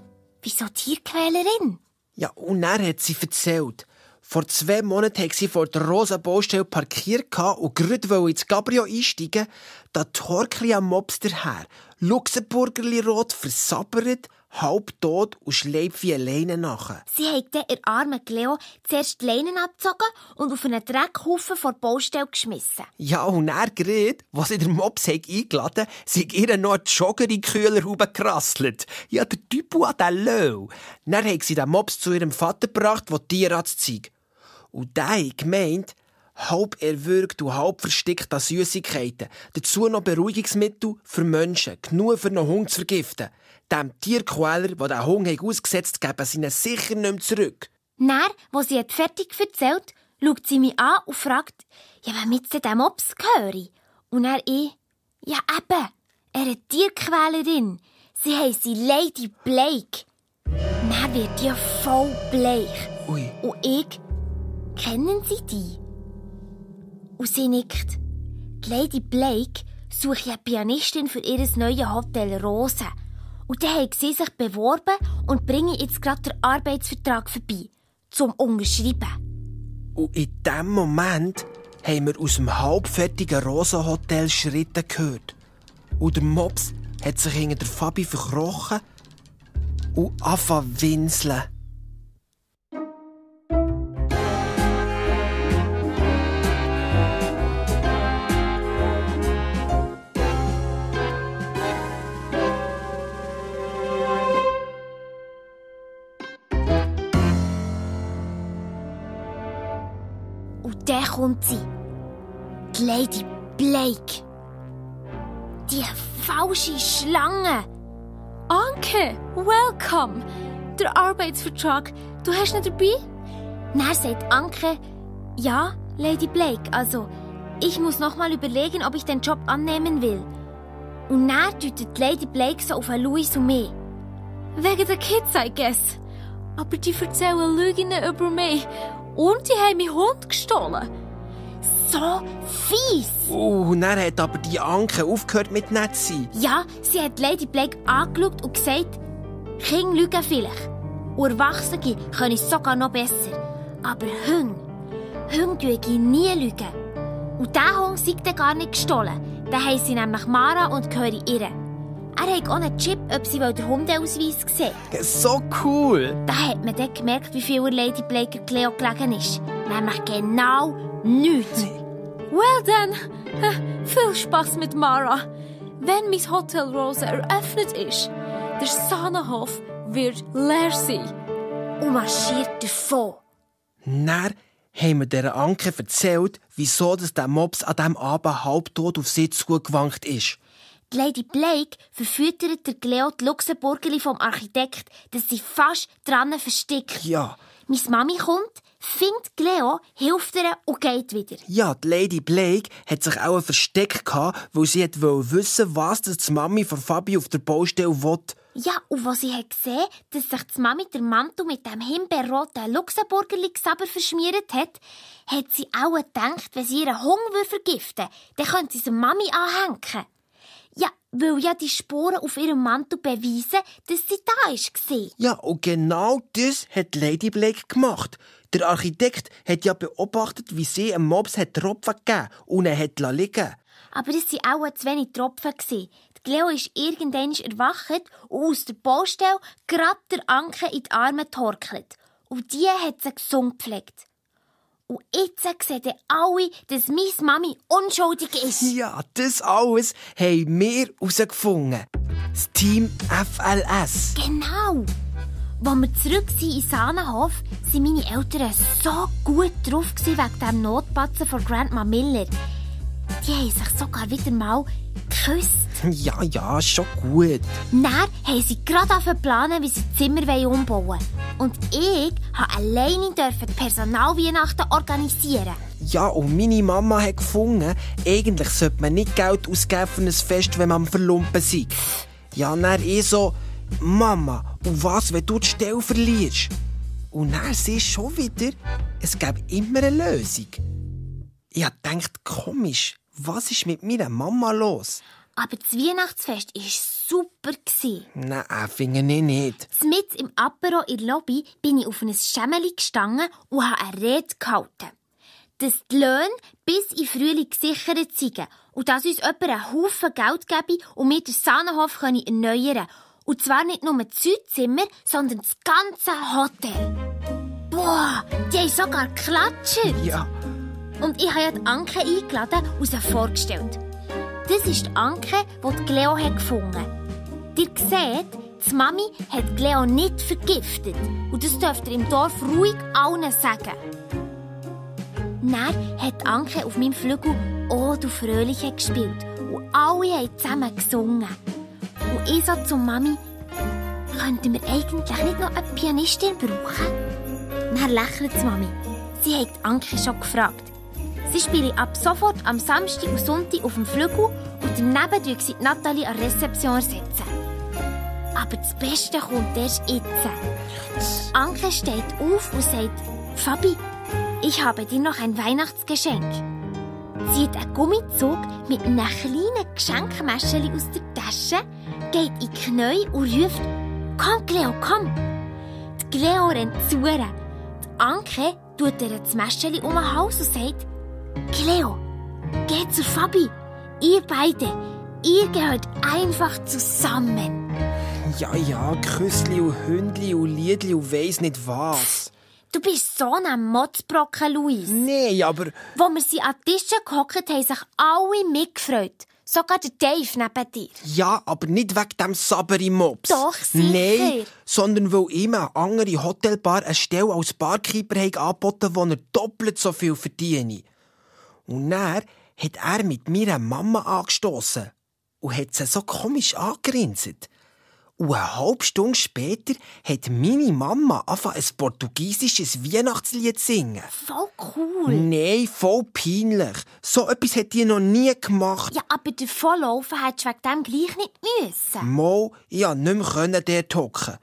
Wieso Tierquälerin? Ja, und dann hat sie erzählt. Vor 2 Monaten hat sie vor der rosa Baustelle parkiert und gerade ins Cabrio einsteigen, da Torkli am Mops daher, Luxemburgerli rot versabbert, halb tot und schleift wie eine Leine nachher. Sie hat dann ihr armen Cleo zuerst die Leinen abgezogen und auf einen Dreckhaufen vor der Baustelle geschmissen. Ja, und dann gerade, als sie den Mops eingeladen hat, sei ihr noch die Jogger in die Kühlerhaube gerasselt. Ja, der Typ an den Löw. Dann hat sie den Mops zu ihrem Vater gebracht, der Tierarzt zeigt. Und der hat gemeint, halb erwürgt und halb versteckt an Süssigkeiten. Dazu noch Beruhigungsmittel für Menschen. Genug für einen Hund zu vergiften. Dem Tierquäler, der den Hund ausgesetzt hat, geben sie ihn sicher nicht mehr zurück. Dann, als sie fertig erzählt, schaut sie mich an und fragt, ja, wem jetzt der Mops gehöre. Und dann ich, ja eben, eine Tierquälerin. Sie heisst Lady Blake. Dann wird die voll bleich. Ui. Und ich, kennen Sie die? Und sie nickt. Die Lady Blake sucht eine Pianistin für ihr neues Hotel Rose. Und dann hat sie sich beworben und bringe jetzt gerade den Arbeitsvertrag vorbei, zum Unterschreiben. Und in diesem Moment haben wir aus dem halbfertigen Rosa-Hotel Schritte gehört. Und der Mops hat sich hinter der Fabi verkrochen und angefangen zu winseln. Und dann kommt sie. Die Lady Blake. Die falsche Schlange. Anke, welcome. Der Arbeitsvertrag, du hast ihn dabei? Dann sagt Anke, ja, Lady Blake, also, ich muss noch mal überlegen, ob ich den Job annehmen will. Und dann deutet Lady Blake so auf Louis und mich. Wegen der Kids, I guess. Aber die erzählen Lügen über mich. Und die haben meinen Hund gestohlen. So fies! Und dann hat aber die Anke aufgehört mit nett zu sein. Ja, sie hat Lady Blake angeschaut und gesagt, Kinder lügen vielleicht. Und Erwachsene können es sogar noch besser. Aber Hunde lügen nie lügen. Und dieser Hund sei dann gar nicht gestohlen. Den heisst sie nämlich Mara und gehört ihr. Er hat auch einen Chip, ob sie den Hundeausweis sehen. So cool! Da hat man dann gemerkt, wie viel Lady Blake Cleo gelegen ist. Nämlich genau nichts. Well then, viel Spaß mit Mara. Wenn mein Hotel Rose eröffnet ist, der Sahnenhof wird leer sein. Und marschiert davon. Dann haben wir dieser Anke erzählt, wieso der Mops an diesem Abend halbtot auf sie zugewankt ist. Die Lady Blake verfüttert der Cleo die Luxemburgerli vom Architekt, dass sie fast dran versteckt. Ja. Meine Mami kommt, findet Cleo, hilft ihr und geht wieder. Ja, die Lady Blake hat sich auch versteckt, weil sie wollte wissen, was die Mami von Fabi auf der Baustelle will. Ja, und als sie hat gesehen, dass sich die Mami der Mantel mit dem himbeerroten Luxemburgerli-Gesaber verschmiert hat, hat sie auch gedacht, wenn sie ihren Hunger vergiften würde, dann könnte sie es der Mami anhängen. Ja, weil ja die Spuren auf ihrem Mantel beweisen, dass sie da war. Ja, und genau das hat Lady Blake gemacht. Der Architekt hat ja beobachtet, wie sie einem Mops Tropfen gegeben und er hat liegen. Aber es waren auch zu wenig Tropfen. Die Cleo ist irgendwann erwacht und aus der Baustelle gerade der Anke in die Arme getorkelt. Und die hat sie gesund gepflegt. Und jetzt sehen alle, dass meine Mami unschuldig ist. Ja, das alles haben wir herausgefunden. Das Team FLS. Genau. Als wir zurück sind in Sahnenhof, waren meine Eltern so gut drauf wegen dem Notpatzen von Grandma Miller. Die haben sich sogar wieder mal geküsst. Ja, schon gut. Dann haben sie gerade planen, wie sie das Zimmer umbauen wollen. Und ich durfte alleine die Personalweihnachten organisieren. Ja, und meine Mama hat gefunden, eigentlich sollte man nicht Geld ausgeben für ein Fest, wenn man am Verlumpen sei. Ja, und dann so, Mama, und was, wenn du die Stelle verlierst? Und dann siehst du schon wieder, es gäbe immer eine Lösung. Ich dachte, komisch, was ist mit meiner Mama los? Aber das Weihnachtsfest war super. Nein, finde ich nicht. Mitten im Apero in der Lobby bin ich auf ein Schemmeli gestanden und habe eine Rede gehalten. Dass die Löhne bis in Frühling gesichert seien und dass uns jemand einen Haufen Geld gebe und wir den Sahnenhof erneuern können. Und zwar nicht nur das Südzimmer, sondern das ganze Hotel. Boah, die haben sogar geklatscht. Ja. Und ich habe ja die Anke eingeladen und sie vorgestellt. Das ist die Anke, die Cleo gefunden hat. Ihr seht, die Mami hat Cleo nicht vergiftet. Und das dürft ihr im Dorf ruhig allen sagen. Dann hat Anke auf meinem Flügel «Oh, du Fröhliche» gespielt. Und alle haben zusammen gesungen. Und ich so zu Mami, könnten wir eigentlich nicht noch eine Pianistin brauchen? Dann lächelt die Mami. Sie hat Anke schon gefragt. Sie spielt ab sofort am Samstag und Sonntag auf dem Flügel und daneben tut sie Nathalie an der Rezeption sitzen. Aber das Beste kommt erst jetzt. Anke steht auf und sagt, Fabi, ich habe dir noch ein Weihnachtsgeschenk. Sie zieht einen Gummizug mit einem kleinen Geschenkmäschchen aus der Tasche, geht in die Knie und ruft, komm Cleo, komm. Die Cleo rennt zu ihr. Die Anke tut ihr das Mäschchen um den Hals und sagt, Cleo, geh zur Fabi. Ihr beide, ihr gehört einfach zusammen. Ja, Küssli und Hündli und Liedli und weiss nicht was. Du bist so ein Motzbrocken, Luis. Nee, aber... Wo wir sie an den Tischen gehockt, haben sich alle mitgefreut. Sogar der Dave neben dir. Ja, aber nicht wegen dem Saberi-Mops. Doch, sicher. Nein, sondern weil ihm eine andere Hotelbar eine Stelle als Barkeeper angeboten hat, wo er doppelt so viel verdiene. Und dann hat er mit mir eine Mama angestossen und hat sie so komisch angegrinset. Und eine halbe Stunde später hat meine Mama angefangen, ein portugiesisches Weihnachtslied zu singen. Voll cool. Nein, voll peinlich. So etwas hat die noch nie gemacht. Ja, aber davonlaufen hättest du wegen dem gleich nicht müssen. Mo, ich konnte nicht mehr dort hocken.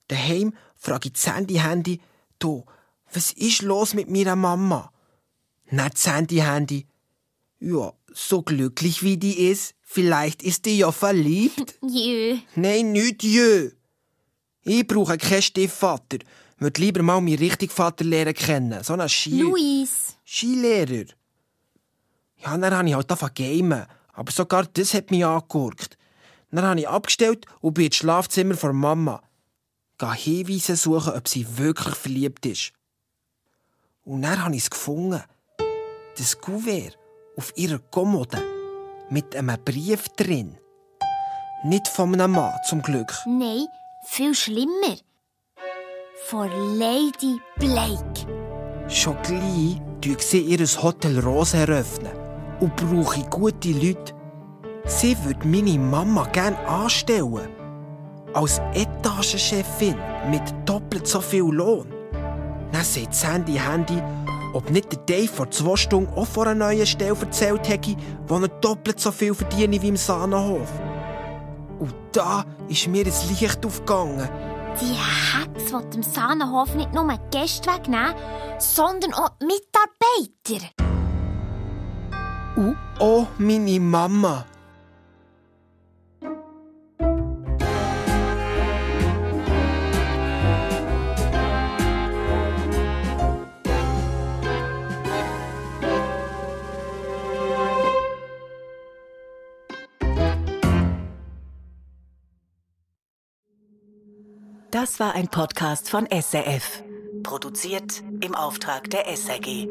Daheim frage ich das Handy, du, was ist los mit meiner Mama? Nicht das Handy. Ja, so glücklich wie die ist, vielleicht ist die ja verliebt. Jö. Nein, nicht jö. Ich brauche keinen Stiefvater. Ich würde lieber mal meinen richtigen Vater lernen kennen. So einen Luis. Skilehrer. Ja, dann habe ich halt angefangen zu gamen. Aber sogar das hat mich angeguckt. Dann habe ich abgestellt und bin ins Schlafzimmer von Mama. Gehe Hinweise suchen, ob sie wirklich verliebt ist. Und dann habe ich es gefunden. Das Kuvert auf ihrer Kommode mit einem Brief drin. Nicht von einem Mann, zum Glück. Nein, viel schlimmer. Von Lady Blake. Schon gleich tue sie ihr Hotel Rose eröffnen und brauche gute Leute. Sie würde meine Mama gerne anstellen. Als Etagenchefin mit doppelt so viel Lohn. Dann sagt Handy, ob nicht der Dave vor 2 Stunden auch vor einer neuen Stelle erzählt hätte, wo er doppelt so viel verdiene wie im Sahnenhof. Und da ist mir ein Licht aufgegangen. Die Hex will dem Sahnenhof nicht nur Gäste wegnehmen, sondern auch die Mitarbeiter. Und auch meine Mama. Das war ein Podcast von SRF. Produziert im Auftrag der SRG.